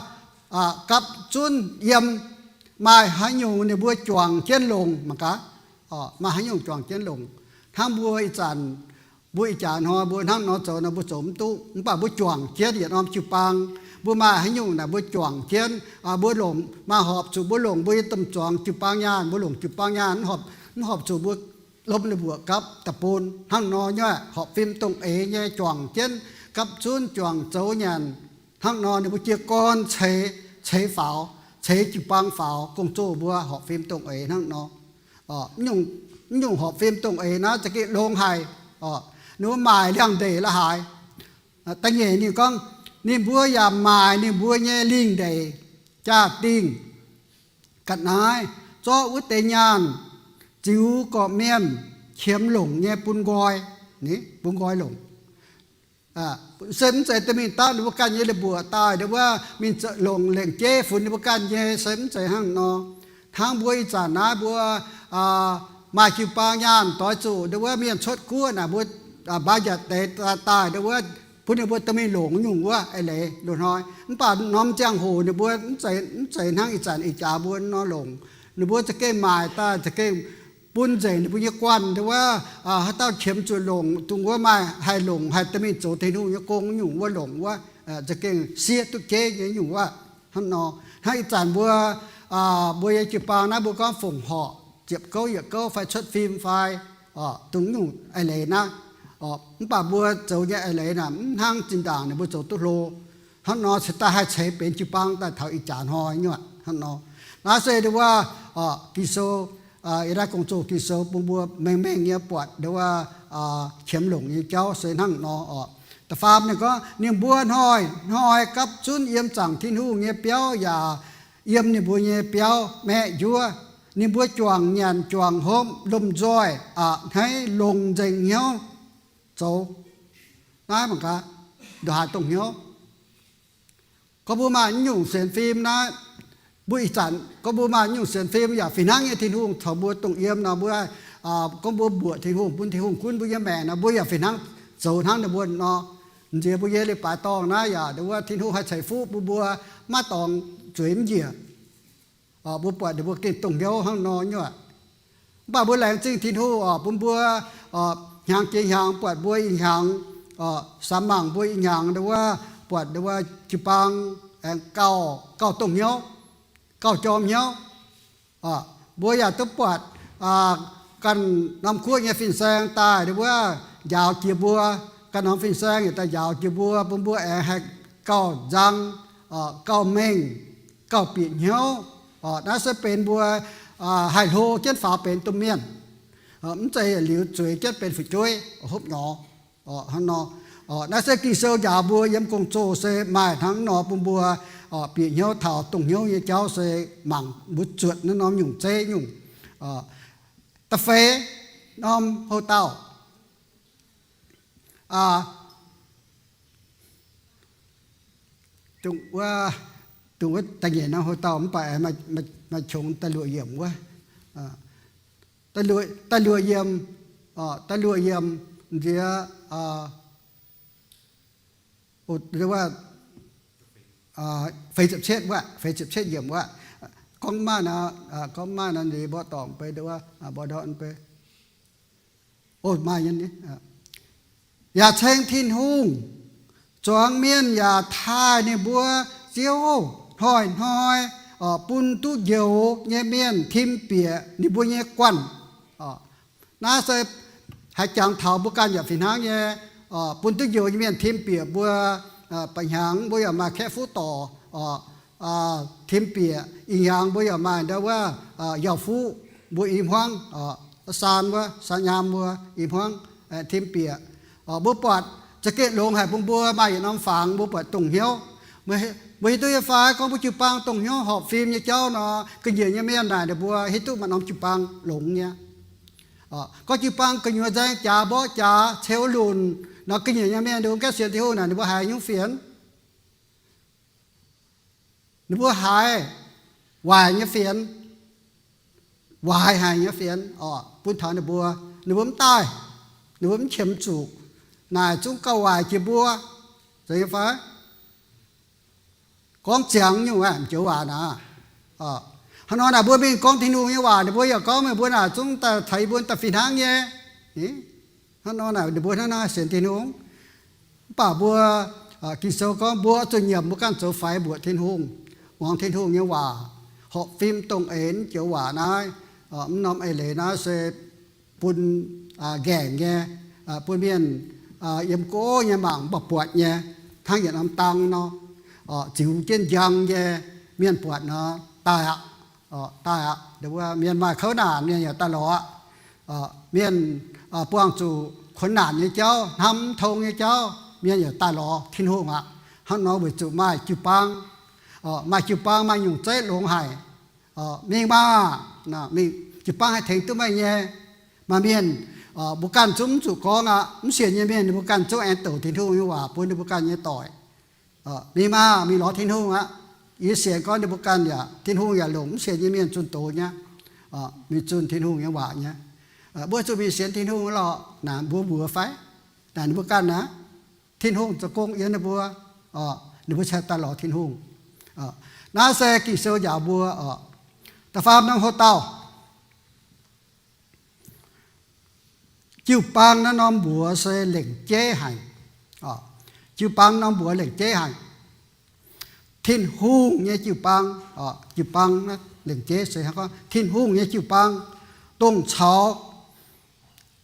gapv zunv yiem, maaih haaix nyungc ninh mbuo juangc jienv longc mangc gaax. Maaih haaix nyungc juangc jienv longc. Hnangv mbuo ih zanc, mbuo ih jaax hnoi mbuo hnangv nor zoux nor mbuo zoux mv duqv, mv baac mbuo juangc jienv yietc norm jiu-baang. Mbuo maaih haaix nyungc naaic mbuo juangc jienv, mbuo longc, maaih horpc zuqc mbuo longc mbuo nyei domh zuangx jiu-baang nyaanh, mbuo longc jiu-baang nyaanh mv horpc zuqc mbuo lomh ninh mbuoqc gapv da'bun. Hnangv nor nyei horpc fim dongh eix nyei juangc jienv gapv zunv juangc zoux nyanc. Hnangv nor ninh mbuo jiez gorn ceix, ceix faaux, ceix jiu-baang faaux, gong-zoh mbuo horpc fim dongh eix hnangv nor. Mv nyungc horpc fim dongh eix naaiv za'gengh longx haic. Ninh mbuo maaic liangx-ndeic la'haaix. Da'nyeic ninh gorngv, ninh mbuo yaac maaic ninh mbuo nyei lingh ndeic, jaa-dingh, ga'naaiv, zorqv wuov deix nyaanh ziux gorqv-mienh qiemx longc nyei bun nqoi, bun nqoi longc. Se mv zeiz dorh mingh dapv ninh mbuo ganh nyei leiz-mbuoqc daaih nduov wuov mingh longc lengc jeiv funx ninh mbuo ganh nyei, se mv zeiz hnangv nor. Hnangv mbuo ih zanc naaiv mbuo maaih jiu-baang nyaanh doix zuqc nduov wuov mienh cuotv guoqv naaic mbuo mbaaux njaatc deix daaih nduov wuov bun ninh mbuo dorh mingh longc nyungc wuov eix leiz loz-hnoi. Mv baac norm ziangh hoc ninh mbuo mv zeiz hnangv ih zanc ih jaax mbuo nor longc. Ninh mbuo za'gengh maaic daaih za'gengh bun nzengc ninh mbuo nyei guanh nduov wuov, haaix dauh qiemx zuqc longc dongh wuov maaih haih longc haih dorh mingh zoux Tin-Hungh nyei gong nyungc wuov longc wuov, za'gengh siev duqv jeiv nyei nyungc wuov. Hnangv nor, hnangv ih zanc mbuo, mbuo nyei jiu-baang naaiv mbuo gorngv fongc horc, ziepc gouv yietc gouv fai cuotv fim fai dongh nyungc eix leiz naaiv. Mv baac mbuo zoux nyei eix leiz naaic mv hnangv zinh ndaangc ninh mbuo zoux duqv hlo. Hnangv nor cingx daaih haih ceix benx jiu-baang daaih taux ih jaax hnoi nyei aqv. Hnangv nor, naaiv se nduov wuov Ging-Sou, yie naaiv gong-zoh Ging-Sou bun mbuo mengh mengh nyei buatc nduov wuov qiemx longc nyei jauv se hnangv nor oc. Da'faam ninh gorngv, ninh mbuo hnoi-hnoi gapv zunv yiem zaangc Tin-Hungh nyei biauv yaac yiem ninh mbuo nyei biauv maeqv njuov. Ninh mbuo juangc nyanc juangc hopv lomh nzoih a'hneiv longx nzengc hnyouv zoux. Naaiv mangc gaax, ndongc haaix dongh hnyouv. Gorngv mbuo maaih nyungc sienx fim naaiv, mbuo ih zanc gorngv mbuo maaih nyungc sienx fim yaac fih hnangv nyei Tin-Hungh caux mbuo dongh yiem nor, mbuo gorngv mbuo mbuoqc Tin-Hungh, bun Tin-Hungh gunv mbuo nyei maengc nor, mbuo yaac fih hnangv zoux hnangv ninh mbuo nor. Nziex mbuo nyei leiz-baaix dorngh naaiv yaac nduov wuov Tin-Hungh haih ceix fuqv bun mbuo maiv dorngx zueiz mv njiec. Mbuo buatc ninh mbuo gengh dongh hnyouv hnangv nor nyei aqv. Mv baac mbuo laengz zingh Tin-Hungh oc, bun mbuo hnyangx jiex hnyangx buatc mbuo ih hnyangx, samx mangc mbuo ih hnyangx nduov wuov, buatc nduov wuov jiu-baang aengx gauh, gauh dongh hnyouv, gauh jorm hnyouv. Mbuo yaac duqv buatc ganh norm kuotv nyei fin-saeng daaih nduov wuov njaaux jiex mbuo, ganh norm fin-saeng yaac daaih njaaux jiex mbuo, bun mbuo aengx haih gauh nzang, gauh mengh, gauh bieqc hnyouv. Naaiv se benx mbuo haih hlo jienv faaux benx domh mienh, mv zeiz liuz zueiz jienv benx fu'jueiv hopv nyorx. Hnangv nor, naaiv se Ging-Sou njaaux mbuo yiem gong-zoh se maaih hnangv nor bun mbuo bieqc hnyouv taux dongh hnyouv nyei jauv se mangc mbuo zuotc naaiv norm nyungc zeiv nyungc. Da'feix norm hlo dauh, dongh wuov, dongh wuov da'nyeic norm hlo dauh mv baac maaih qongx da'luoqc yiemc wuov. Da'luoqc, da'luoqc yiemc, da'luoqc yiemc nziex, feix ziepc cietv wuov, feix ziepc cietv yiemc wuov, gorngv maaih, gorngv maaih nor, mbuo dorngc beiv, mbuo ndortv beiv. Yaac ceng Tin-Hungh zuangx mienh yaac taaih ninh mbuo ziouv hnoi-hnoi bun duqv njoux nyei mienh tim bieqc ninh mbuo nyei guanh. Naaiv se haiz jangx taux mbuo ganh yaac fih hnangv nyei, bun duqv njoux nyei mienh tim bieqc mbuo. Ba'hnyangx mbuo yaac maaih kaeqv fuqv dorc tim bieqc. Ih hnyangx mbuo yaac maaih ndau wuov yauh fuqv mbuo i hmuangv, saan wuov, saan nyaam mbuo i hmuangv tim bieqc. Mbuo buatc za'gengh longx haic bun mbuo maaih yietc norm fangx mbuo buatc dongh hnyouv. Mbuo hiuv duqv nyei fai gorngv mbuo jiu-baang dongh hnyouv horpc fim nyei jauv nor, ga'nyiec nyei mienh naaic ninh mbuo hiuv duqv maaih norm jiu-baang longx nyei. Gorngv jiu-baang gu'nyuoz nzaeng jaax mborqv jaax ceu lunc nor, ga'nyiec nyei mienh ndongc gaengh sienx Tin-Hungh naaic ninh mbuo haiz nyungc fienx. Ninh mbuo haiz waaic nyei fienx, waaic haic nyei fienx bun taux ninh mbuo. Ninh mbuo mv daaih, ninh mbuo mv qiemx zuqc. Naaic zungv gauh waaic jiex mbuo. Zeiz nyei fai? Gorngv ziangx nyungc aqv, joux waac naaic. Hnangv nor naaic mbuo mingh gorngv Tin-Hungh nyei waac, ninh mbuo yaac gorngv meih mbuo naaic zungv daaih caux yie mbuo daaih fih hnangv nyei. Hnangv nor naaic ninh mbuo hnangv naaiv sienx Tin-Hungh. Mv baac mbuo, Ging-Sou gorngv mbuo oix zuqc nyiemc mbuo ganh zoux faix mbuoqc Tin-Hungh, muangx Tin-Hungh nyei waac, horpc fim dongh eix joux waac naaiv. Mv norm eix leiz naaiv se bun nqaengc nyei, bun mienh yiem gouv nyei mangc mv baac buatc nyei, hnangv yietc norm dang nor, ziux jienv njang nyei, mienh buatc nor daaih aqv. Daaih aqv. Mienh maaih kouv naanc, mienh yaac daaih lorz aqv. Mienh buangh zuqc kuonx naanc nyei jauv, hnamv mv tong nyei jauv, mienh yaac daaih lorz Tin-Hungh aqv. Hnangv nor weic zuqc maaih jiu-baang. Maaih jiu-baang maaih nyungc zeiv longx haic. Mingh maah! Jiu-baang haih tengx duqv meih nyei. Maaih mienh, mbuo ganh zungv mv zuqc gorngv aqv. Mv sienx nyei mienh ninh mbuo ganh zungv aengx douc Tin-Hungh nyei waac bun ninh mbuo ganh nyei doic. Mingh maah! Mingh lorz Tin-Hungh aqv. Yie sienx gorngv ninh mbuo ganh yaac, Tin-Hungh yaac longc mv sienx nyei mienh zunh doz nyei, mingh zunh Tin-Hungh nyei waac nyei. Mbuo zuqc mingh sienx Tin-Hungh lorqc. Naaic mbuo mbuox fai? Naaic ninh mbuo ganh aqv. Tin-Hungh zoux gong yiem ninh mbuo, ninh mbuo cingx daaih lorz Tin-Hungh. Naaiv se Ging-Sou njaaux mbuo oc. Da'faam norm houv dauh, jiu-baang naaiv norm mbuox se lengc jeiv haic. Jiu-baang norm mbuox lengc jeiv haic. Tin-Hungh nyei jiu-baang, jiu-baang lengc jeiv se hnangv gorngv Tin-Hungh nyei jiu-baang, dongh caux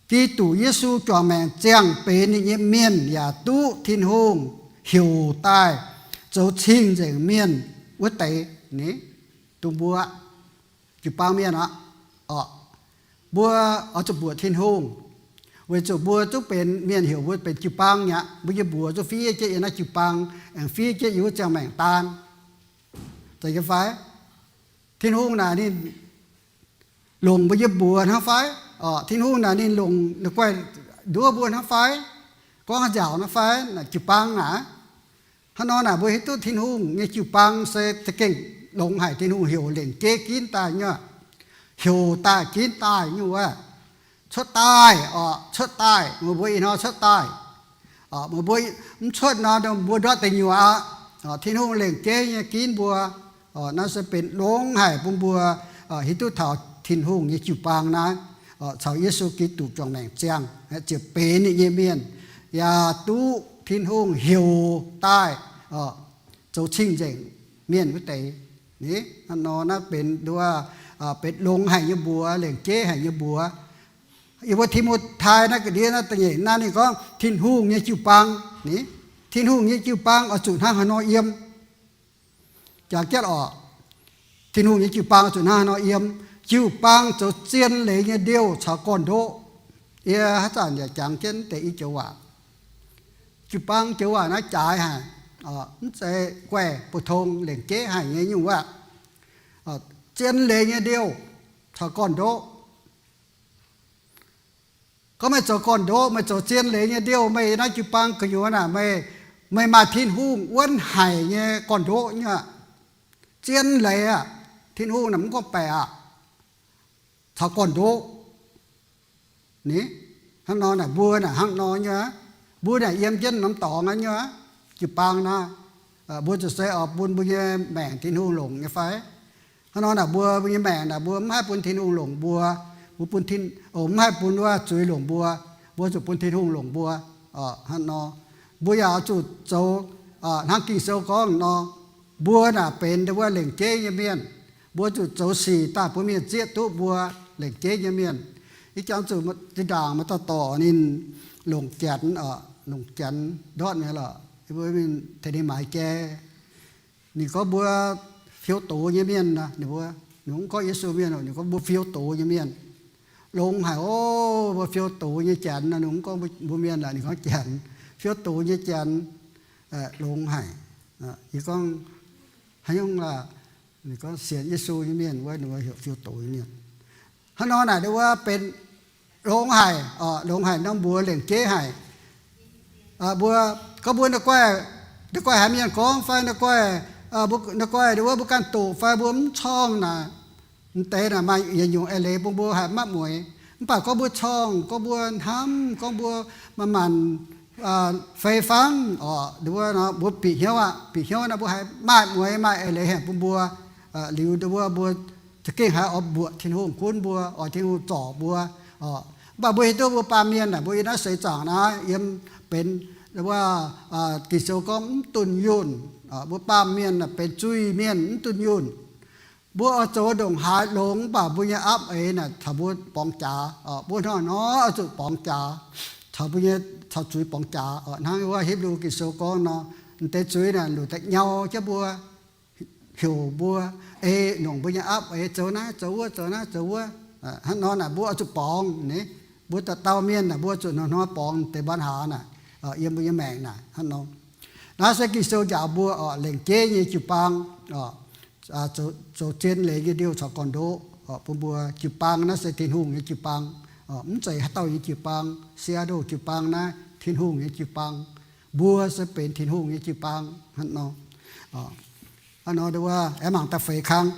Giduc Yesu juangc maengc ziangh benx ninh nyei mienh yaac duqv Tin-Hungh heuc daaih zoux cing-nzengc mienh wuov deix. Ni, dongh mbuo jiu-baang mienh aqv. Mbuo oix zuqc mbuoqc Tin-Hungh, weic zuqc mbuo zungv benx mienh heuc mbuo benx jiu-baang nyei aqv. Mbuo nyei mbuox zungv fiev jienv yiem naaiv jiu-baang, aengx fiev jienv yiem wuov ziangh maengc daan. Zeiz nyei fai? Tin-Hungh naaic ninh longc mbuo nyei mbuox hnangv fai? Tin-Hungh naaic ninh longc ninh guaih nduov mbuo hnangv fai? Gorngv haaix nziaauc hnangv fai? Naaic jiu-baang naaic. Hnangv nor naaic mbuo hiuv duqv Tin-Hungh nyei jiu-baang se za'gengh longx haic. Tin-Hungh heuc lengc jeiv ginv daaih nyei, heuc daaih ginv daaih nyei wuov, cuotv daaih oc, cuotv daaih, meih mbuo ih hnoi cuotv daaih. Meih mbuo mv cuotv nor, mbuo ndortv deic nyuoqc aqv. Tin-Hungh lengc jeiv nyei ginv mbuo. Naaiv se benx longx haic bun mbuo hiuv duqv taux Tin-Hungh nyei jiu-baang naaiv, caux Yesu Giduc juangc maengc ziangh, ziouc benx ninh nyei mienh, yaac duqv Tin-Hungh heuc daaih zoux cing-nzengc mienh wuov deix. Ni, hnangv nor naaiv benx nduov, benx longx haic nyei mbuox, lengc jeiv haic nyei mbuox. Yie mbuo Ti^mo^tai naaiv ga'ndiev naaiv da'nyeic naaiv ninh gorngv Tin-Hungh nyei jiu-baang. Ni, Tin-Hungh nyei jiu-baang oix zuqc hnangv haaix nor yiem? Jangx jienv oc, Tin-Hungh nyei jiu-baang oix zuqc hnangv haaix nor yiem? Jiu-baang zoux zien leiz nyei ndiouh caux gorn-ndoqv. Yie haaix zanc yaac jangx jienv deix i joux waac. Jiu-baang joux waac naaiv jaaix haic, mv zeiz guaih bu tong lengc jeiv haic nyei nyungc waac. Zien leiz nyei ndiouh caux gorn-ndoqv. Gorngv meih zoux gorn-ndoqv, meih zoux zien leiz nyei ndiouh, meih naaiv jiu-baang gu'nyuoz naaic, meih, meih maaih Tin-Hungh wuonv haic nyei gorn-ndoqv nyei. Zien leiz aqv. Tin-Hungh naaic mv gorngv-baeqc aqv, caux gorn-ndoqv. Ni, hnangv nor naaic mbuo naaic hnangv nor nyei. Mbuo naaic yiem jienv norm dorngx aqv nyei, jiu-baang naaiv. Mbuo zuqc se oix bun mbuo nyei maengc Tin-Hungh longc nyei fai? Hnangv nor naaic mbuo, mbuo nyei maengc naaic mbuo mv haih bun Tin-Hungh longc mbuo, mbuo bun Tin, o, mv haih bun wuov zuiz longc mbuo, mbuo zuqc bun Tin-Hungh longc mbuo. Hnangv nor, mbuo yaac oix zuqc zoux hnangv Ging-Sou gorngv nor, mbuo naaic benx ndau wuov lengc jeiv nyei mienh. Mbuo zuqc zoux sic daaih bun mienh zieqv duqv mbuo lengc jeiv nyei mienh. Yie jangx zuqc zinh ndaangc maaih dauh dorc ninh longc janx, longc janx ndortv mi'aqv lorqc, mbuo mingh tengx ninh maaiz jai. Ninh gorngv mbuo fiou doz nyei mienh nor, ninh mbuo, ninh mv gorngv Yesu mienh, ninh gorngv mbuo fiou doz nyei mienh. Longx haic oc, mbuo fiou doz nyei janx nor, ninh mv gorngv mbuo mienh lorqc, ninh gorngv janx, fiou doz nyei janx, longx haic. Yie gorngv, haaix nyungc laac, ninh gorngv sienx Yesu nyei mienh wuov, ninh mbuo heuc fiou doz nyei mienh. Hnangv nor naaic ndau wuov benx longx haic, longx haic nor mbuox lengc jeiv haic. Mbuo gorngv mbuo, naaiv guaih haaix mienh gorngv fai naaiv guaih, naaiv guaih ndau wuov mbuo ganh doqc fai mbuo mv corngh naaic, m'deix naaic maaih yietc nyungc eix leiz bun mbuo haih maiv mueiz. Mv baac gorngv mbuo corngh, gorngv mbuo hnamv, gorngv mbuo manc-manc fei fangv oc, ndau wuov nor mbuo bieqc hnyouv aqv. Bieqc hnyouv naaic mbuo haih maaih mueiz, maaih eix leiz haic bun mbuo. Liuz ndau wuov mbuo za'gengh haih oix mbuoqc Tin-Hungh gunv mbuo, oix Tin-Hungh zorc mbuo oc. Mv baac mbuo hiuv duqv mbuo baamh mienh naaic, mbuo yiem naaiv seix zaangc naaiv yiem benx ndau wuov Ging-Sou gorngv mv dunh yunh. Mbuo baamh mienh naaic benx zuiz-mienh mv dunh yunh. Mbuo oix zoux ndongc haaix longx mv baac mbuo nyei apv eix naaic caux mbuo borngz jaax. Mbuo hnoi-hnoi oix zuqc borngz jaax, caux mbuo nyei, caux zuiz borngz jaax. Hnangv wuov Hipv^lu Ging-Sou gorngv nor, m'deix zuiz naaic luc daaih nyau jienv mbuo, heuc mbuo, ei longc mbuo nyei apv eix zoux naaiv zoux wuov, zoux naaiv zoux wuov. Hnangv nor naaic mbuo oix zuqc borngz ni. Mbuo dauh dauh mienh naaic mbuo zuqc hnoi-hnoi borngz deix mbuo haaix naaic, yiem mbuo nyei maengc naaic hnangv nor. Naaiv se Ging-Sou njaaux mbuo oc, lengc jeiv nyei jiu-baang, zoux zien leiz nyei ndiouh caux gorn-ndoqv bun mbuo. Jiu-baang naaiv se Tin-Hungh nyei jiu-baang, mv zeiz haaix dauh nyei jiu-baang. Seattle jiu-baang naaiv Tin-Hungh nyei jiu-baang. Mbuo se benx Tin-Hungh nyei jiu-baang hnangv nor. Hnangv nor ndau wuov aengx mangc da'feix kang.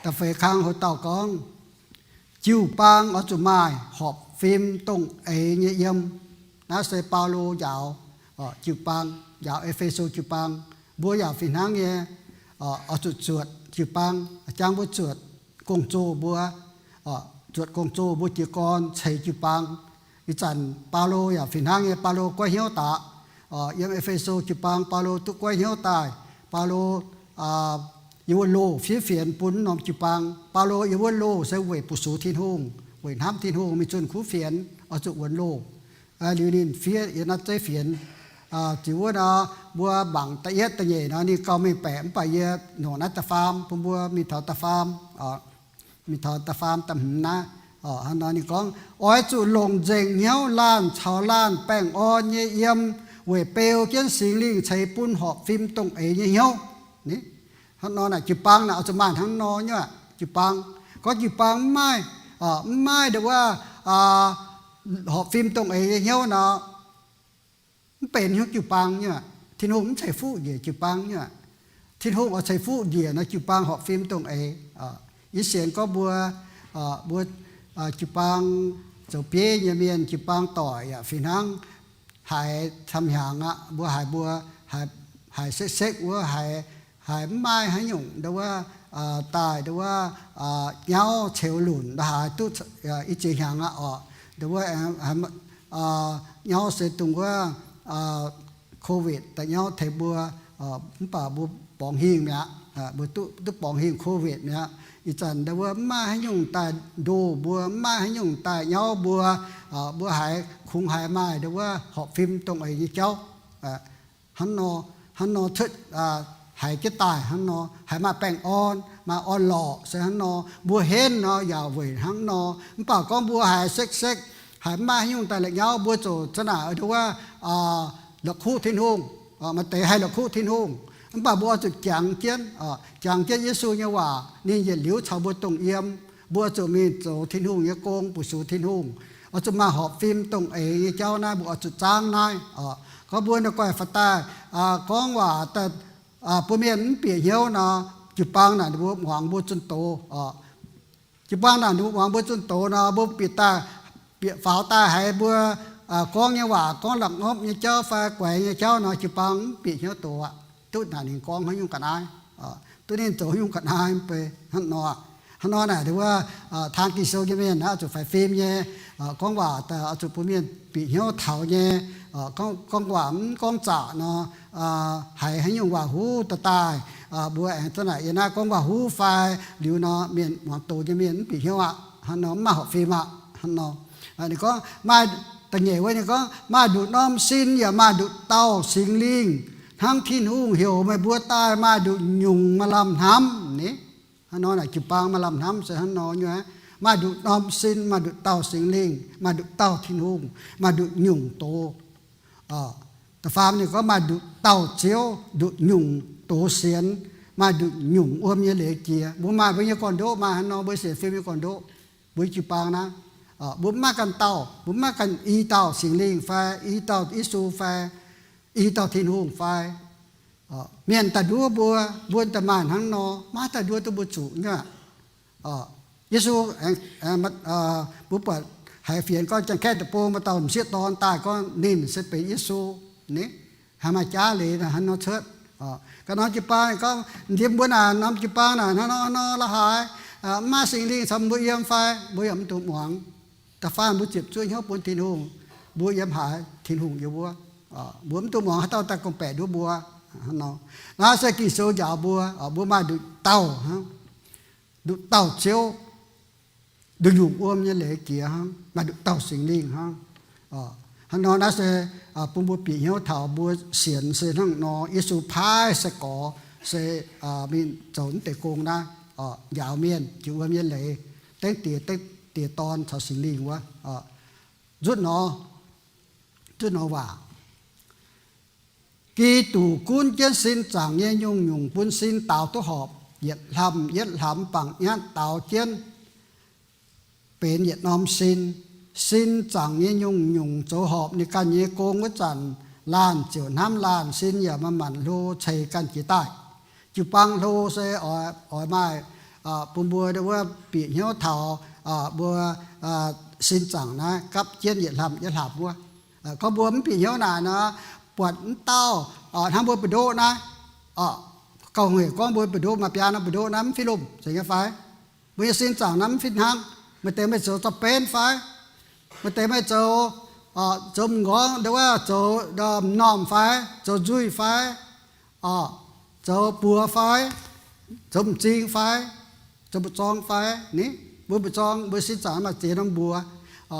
Da'feix kang houc dauh gorngv, jiu-baang oix zuqc maaih horpc fim dongh eix nyei yiem. Naaiv se Baulo njaaux jiu-baang, njaaux E^fe^so jiu-baang. Mbuo yaac fih hnangv nyei, oix zuqc zuotc jiu-baang, jangx mbuo zuotc gong-zoh mbuo, zuotc gong-zoh mbuo jiez gorn ceix jiu-baang. Ih zanc Baulo yaac fih hnangv nyei, Baulo goiv hnyouv daaih. Yiem E^fe^so jiu-baang Baulo duqv goiv hnyouv daaih. Baulo yiem wuov loh fiev fienx bun norm jiu-baang. Baulo yiem wuov loh se weic bu sux Tin-Hungh, weic hnamv Tin-Hungh mingh zunh kuv fienx, oix zuqc wuonx loh. Liuz ninh fiev yiem naaiv zeiv fienx. Ziux wuov nor, mbuo mangc da'yietv da'nyeic nor ninh gauh mengh baeqc, mv baac yie nongc naaiv da'faam bun mbuo mingh taux da'faam, mingh taux da'faam da'hmz naaiv. Hnangv nor ninh gorngv, oix zuqc longc nzengc hnyouv laanh caux laanh baengh orn nyei yiem, weic beu jienv Singx Lingh ceix bun horpc fim dongh eix nyei hnyouv. Hnangv nor naaic jiu-baang naaic oix zuqc maaih hnangv nor nyei aqv. Jiu-baang, gorngv jiu-baang mv maaih, mv maaih ndau wuov horpc fim dongh eix nyei hnyouv nor, mv benx hnyouv jiu-baang nyei aqv. Tin-Hungh mv ceix fuqv njiec jiu-baang nyei aqv. Tin-Hungh oix ceix fuqv njiec nor jiu-baang horpc fim dongh eix. Yie sienx gorngv mbuo, mbuo jiu-baang zoux bieiv nyei mienh, jiu-baang doic yaac fih hnangv haiz camv hnyangx aqv. Mbuo haiz mbuo, haiz sekv-sekv wuov, haiz, haiz mv maaih haaix nyungc ndau wuov daaih ndau wuov nyauv ceux lunc ndau haaix duqv i ziex hnyangx aqv orqc. Ndau wuov nyauv se dongh wuov COVID daaih nyauv tengx mbuo, mv baac mbuo borngz hingh mi'aqv. Mbuo duqv, duqv borngz hingh COVID mi'aqv. Ih zanc ndau wuov mv maaih haaix nyungc daaih ndoh mbuo, mv maaih haaix nyungc daaih nyauv mbuo. Mbuo haiz kungx haiz maaih ndau wuov horpc fim dongh eix nyei jauv. Hnangv nor, hnangv nor cuotv, haiz jienv daaih hnangv nor, haiz maaih baengh orn, maaih orn-lorqc se hnangv nor. Mbuo henv nor yaac weic hnangv nor. Mv baac gorngv mbuo haiz sekv-sekv, haiz mv maaih haaix nyungc daaih la'nyauv, mbuo ziouc za'naaic ndau wuov la'kuqv Tin-Hungh. Maaih deix haih la'kuqv Tin-Hungh, mv baac mbuo oix zuqc jangx jienv, jangx jienv Yesu nyei waac, ninh yietc liuz caux mbuo dongh yiem. Mbuo oix zuqc mingh zoux Tin-Hungh nyei gong, bu sux Tin-Hungh. Oix zuqc maaih horpc fim dongh eix nyei jauv naaiv, mbuo oix zuqc zaangv naaiv. Gorngv mbuo naaic guaih faaux daaih gorngv waac daaih bun mienh mv bieqc hnyouv nor, jiu-baang naaic ninh mbuo muangx mbuo zunh doz. Jiu-baang naaic ninh mbuo muangx mbuo zunh doz nor, mbuo bieqc daaih, bieqc faaux daaih haiz mbuo gorngv nyei waac gorngv la'ngopv nyei jauv fai guaix nyei jauv nor, jiu-baang mv bieqc hnyouv doz aqv. Duqv naaic ninh gorngv haaix nyungc ga'naaiv, duqv ninh zoux haaix nyungc ga'naaiv mv bei hnangv nor. Hnangv nor naaic wuov, taan Ging-Sou nyei mienh oix zuqc faix fim nyei, gorngv waac oix zuqc bun mienh bieqc hnyouv taux nyei, gorngv waac mv gorngv zaqc nor, haiz haaix nyungc waac-huv daaih daaih, mbuo aengx za'naaic yiem naaiv gorngv waac-huv fai liuz nor, mienh muangx doz nyei mienh mv bieqc hnyouv aqv. Hnangv nor mv maaih horpc fim aqv. Hnangv nor, ninh gorngv maaih, da'nyeic wuov ninh gorngv, maaih nduqc norm sin yaac maaih nduqc dauh Singx Lingh, hnangv Tin-Hungh heuc meih mbuo daaih maaih nduqc nyungc maaih lamh hnamv ni. Hnangv nor naaic jiu-baang maaih lamh hnamv se hnangv nor nyei, maaih nduqc norm sin, maaih nduqc dauh Singx Lingh, maaih nduqc dauh Tin-Hungh, maaih nduqc nyungc doz. Da'faam ninh gorngv maaih nduqc dauh Ziouv, nduqc nyungc doz sienx, maaih nduqc nyungc wuom nyei leiz jiex. Mbuo maaih mbuo nyei gorn-ndoqv, maaih hnangv nor mbuo sienx fim nyei gorn-ndoqv, mbuo jiu-baang naaiv, mbuo mv maaih ganh dauh, mbuo mv maaih ganh i dauh Singx Lingh fai i dauh Yesu fai i dauh Tin-Hungh fai mienh daaih nduov mbuo, mbuo daaih maaih hnangv nor, maiv daaih nduov duqv mbuo zuqc nyei aqv. Yesu, mbuo buatc haiz fienx gorngv Janx-Kaeqv deic-bung maaih dauh m'sieqv dorn daaih gorngv ninh se benx Yesu ni, haih maaih jaav leiz hnangv nor cuotv. Ga'norm jiu-baang gorngv, ndie mbuo naaic norm jiu-baang naaic hnangv nor nor la'haaix, mv maaih Singx Lingh caux mbuo yiem fai? Mbuo yaac mv dungx muangx. Da'faanh mbuo ziepc zuoqv hnyouv bun Tin-Hungh, mbuo yiem haaix, Tin-Hungh yiem wuov. Mbuo mv dungx muangx haaix dauh daaih gorngv-baeqc nduov mbuo. Naaiv se Ging-Sou njaaux mbuo, mbuo maaih nduqc dauh hnangv, nduqc dauh Ziouv, nduqc nyungc wuom nyei leiz jiex hnangv, maaih nduqc dauh Singx Lingh hnangv. Hnangv nor naaiv se bun mbuo bieqc hnyouv taux mbuo sienx se hnangv nor, Yesu paaiv sai-gorx se mingh zoux naaiv deix gong naaiv, njaaux mienh jiex wuom nyei leiz, dengv Die, dengv Die Dorn caux Singx Lingh wuov. Nzutv nor, nzutv nor waac, Giduc gunv jienv sin zaangc nyei nyungc-nyungc bun sin daaux duqv horpc, yietc hlamh yietc hlamh bangc nyatv daaux jienv benx yietc norm sin. Sin zaangc nyei nyungc-nyungc zoux horpc ninh ganh nyei gong wuov zanc, laanh ziouc hnamv laanh, sin yaac manc-manc hlo ceix ganh jiex daaih. Jiu-baang hlo se oix, oix maaih bun mbuo wuov bieqc hnyouv taux mbuo sin zaangc naaiv gapv jienv yietc hlamh yietc hlamh wuov. Gorngv mbuo mv bieqc hnyouv naaic nor, buatc mv dauh hnangv mbuo mbu'ndoqv naaiv, gauh hec gorngv mbuo mbu'ndoqv, maaih biaa norm mbu'ndoqv naaiv mv fih lomh nzengc nyei fai? Mbuo nyei sin zaangc naaiv mv fih hnangv. Maaih deix meih zoux zorqv benv fai? Maaih deix meih zoux, zoux m'nqorngv, nduov wuov zoux m'normh fai? Zoux nzuih fai? Zoux buoz fai? Zoux m'zing fai? Zoux mbu'zorng fai? Ni, mbuo mbu'zorng, mbuo sin zaangc maaih ziex norm mbuox.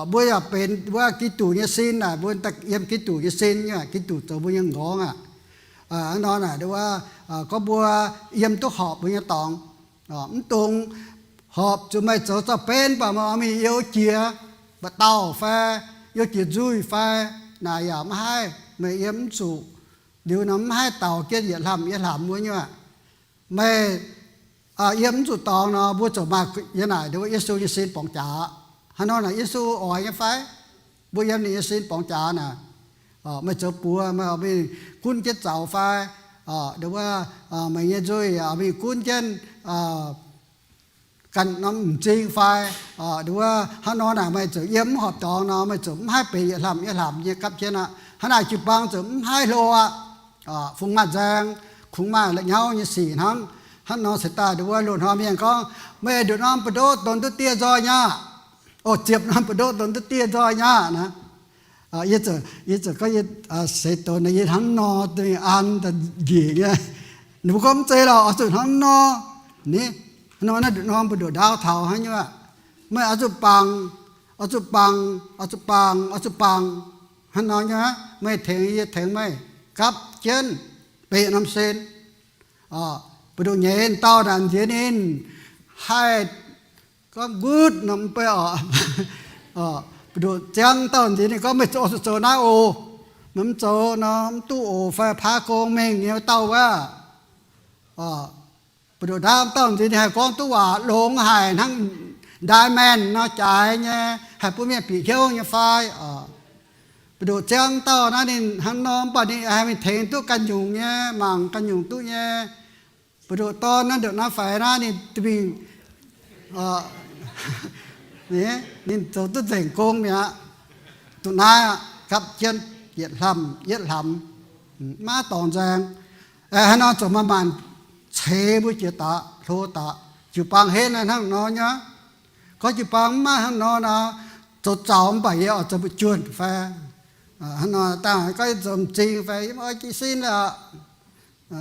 Mbuo yaac benx wuov Giduc nyei sin naaic, mbuo daaih yiem Giduc nyei sin nyei, Giduc zoux mbuo nyei m'nqorngv aqv. Hnangv nor naaic, nduov wuov, gorngv mbuo yiem duqv horpc mbuo nyei dorngx, mv dungx horpc zuqc meih zoux zorqv benv baac meih oix mingh youh jiex mba'dauh fai, youh jiex nzuih fai, naaic yaac mv haih, meih yiem mv zuqc. Liuz nor mv haih daaux jienv yietc hlamh yietc hlamh wuov nyei aqv. Meih yiem mv zuqc dorngx nor, mbuo ziouc maaih yiem naaic nduov Yesu nyei sin borngz jaax. Hnangv nor naaic Yesu oix nyei fai? Mbuo yiem ninh nyei sin borngz jaax naaic, meih zoux buoz, meih oix mingh gunv jienv zaux fai? Nduov wuov, meih nyei nzuih oix mingh gunv jienv ganh norm m'zing fai? Nduov wuov, hnangv nor naaic meih ziouc yiem mv horpc dorngx nor, meih ziouc mv haih benx yietc hlamh yietc hlamh nyei gapv jienv aqv. Hnangv naaic jiu-baang ziouc mv haih hlo aqv. Fungx maaih nzaeng, kungx maaih la'nyauv nyei sic hnangv. Hnangv nor cingx daaih nduov wuov loz-hnoi mienh gorngv, meih nduqc norm mbu'ndoqv donx duqv dieh nzoih nyei aqv. O, ziepc norm mbu'ndoqv donx duqv dieh nzoih nyei aqv naaic. Yie ziouc, yie ziouc gorngv yie seix donx naaic, yie hnangv nor dingh an daaih njiec nyei. Ninh mbuo gorngv mv zeiz lorqc, oix zuqc hnangv nor. Ni, hnangv nor naaiv nduqc norm mbu'ndoqv ndaauv taux hnangv nyei aqv. Meih oix zuqc bangc, oix zuqc bangc, oix zuqc bangc, oix zuqc bangc. Hnangv nor nyei aqv, meih tengx yie tengx meih gapv jienv beiv norm sin. Mbu'ndoqv nyeiz dauh naaic nziex ninh haih gorngv nqutv nor mv bei oc. Mbu'ndoqv ziangv dauh nziex ninh gorngv, meih zoux, oix zuqc zoux naaiv oc. Meih mv zoux nor mv duqv oc fai, paav gong mengh nyei dauh wuov. Mbu'ndoqv ndaauv dauh nziex ninh haih gorngv duqv waac longx haic hnangv diamond nor jaaix nyei, haih bun mienh bieqc hnyouv nyei fai. Mbu'ndoqv ziangv dauh naaiv ninh hnangv nor, mv baac ninh haih mingh tengx duqv ganh nyungc nyei, mangc ganh nyungc duqv nyei. Mbu'ndoqv dorn naaiv, ndoqv naaiv faix naaiv ninh mingh, ninh zoux duqv nzengc gong mi'aqv. Duqv naaiv aqv. gapv jienv yietc hlamv yietv hlamx, maiv dorngx nzaeng. Haaix nor zoux maaih maanc ceix mbuo jiex daaih, hlo daaih, jiu-baang henv hnangv nor nyei. Gorngv jiu-baang mv maaih hnangv nor nor, zoux zaux mv baac yie oix zoux mbu'juonh fai, hnangv nor dangh gorngv yie zoux m'zing fai yie mv oix jiez sin aqv.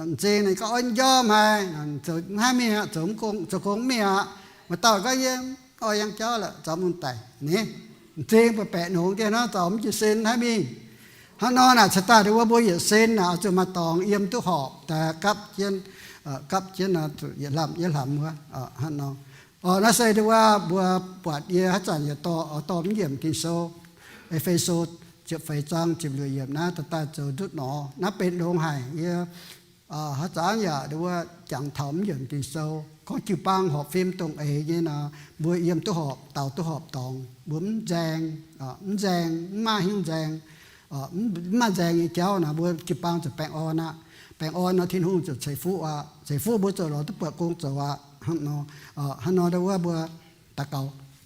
M'zing ninh gorngv, oix njormh haic, zoux mv haih mingh aqv, zoux gong mv mingh aqv. Maaih dauh gorngv, yie mv oix yangh jauv lorqc, zaux mun daic ni. M'zing mbuo baeqc nongx dieh hnangv, zaux mv jiez sin, mv haih mingh. Hnangv nor naaic cingx daaih nduov wuov mbuo yietc sin naaic oix zuqc maaih dorngx yiem duqv horpc daaih gapv jienv, gapv jienv nor zuqc yietc hlamv yietv hlamx wuov hnangv nor. Naaiv se nduov wuov mbuo buatc yie haaix zanc yaac dorh, dorh mv yiemc Ging-Sou, E^fe^so ziepc feix zaang ziepc luoqc yiemc naaiv daaih zoux ndutv nor, naaiv benx longx haic. Yie haaix zanc yaac nduov wuov jangx taux mv yiemc Ging-Sou. Gorngv jiu-baang horpc fim dongh eix nyei nor, mbuo yiem duqv horpc, daaux duqv horpc dorngx, mbuo mv nzaeng, mv nzaeng, mv maaih hnyouv nzaeng, mv maaih nzaeng nyei jauv naaic, mbuo jiu-baang ziouc baengh orn aqv. Baengh orn nor Tin-Hungh ziouc ceix fuqv aqv. Ceix fuqv mbuo ziouc lorz duqv buatc gong zoux aqv. Hnangv nor, hnangv nor nduov wuov mbuo daux gaux.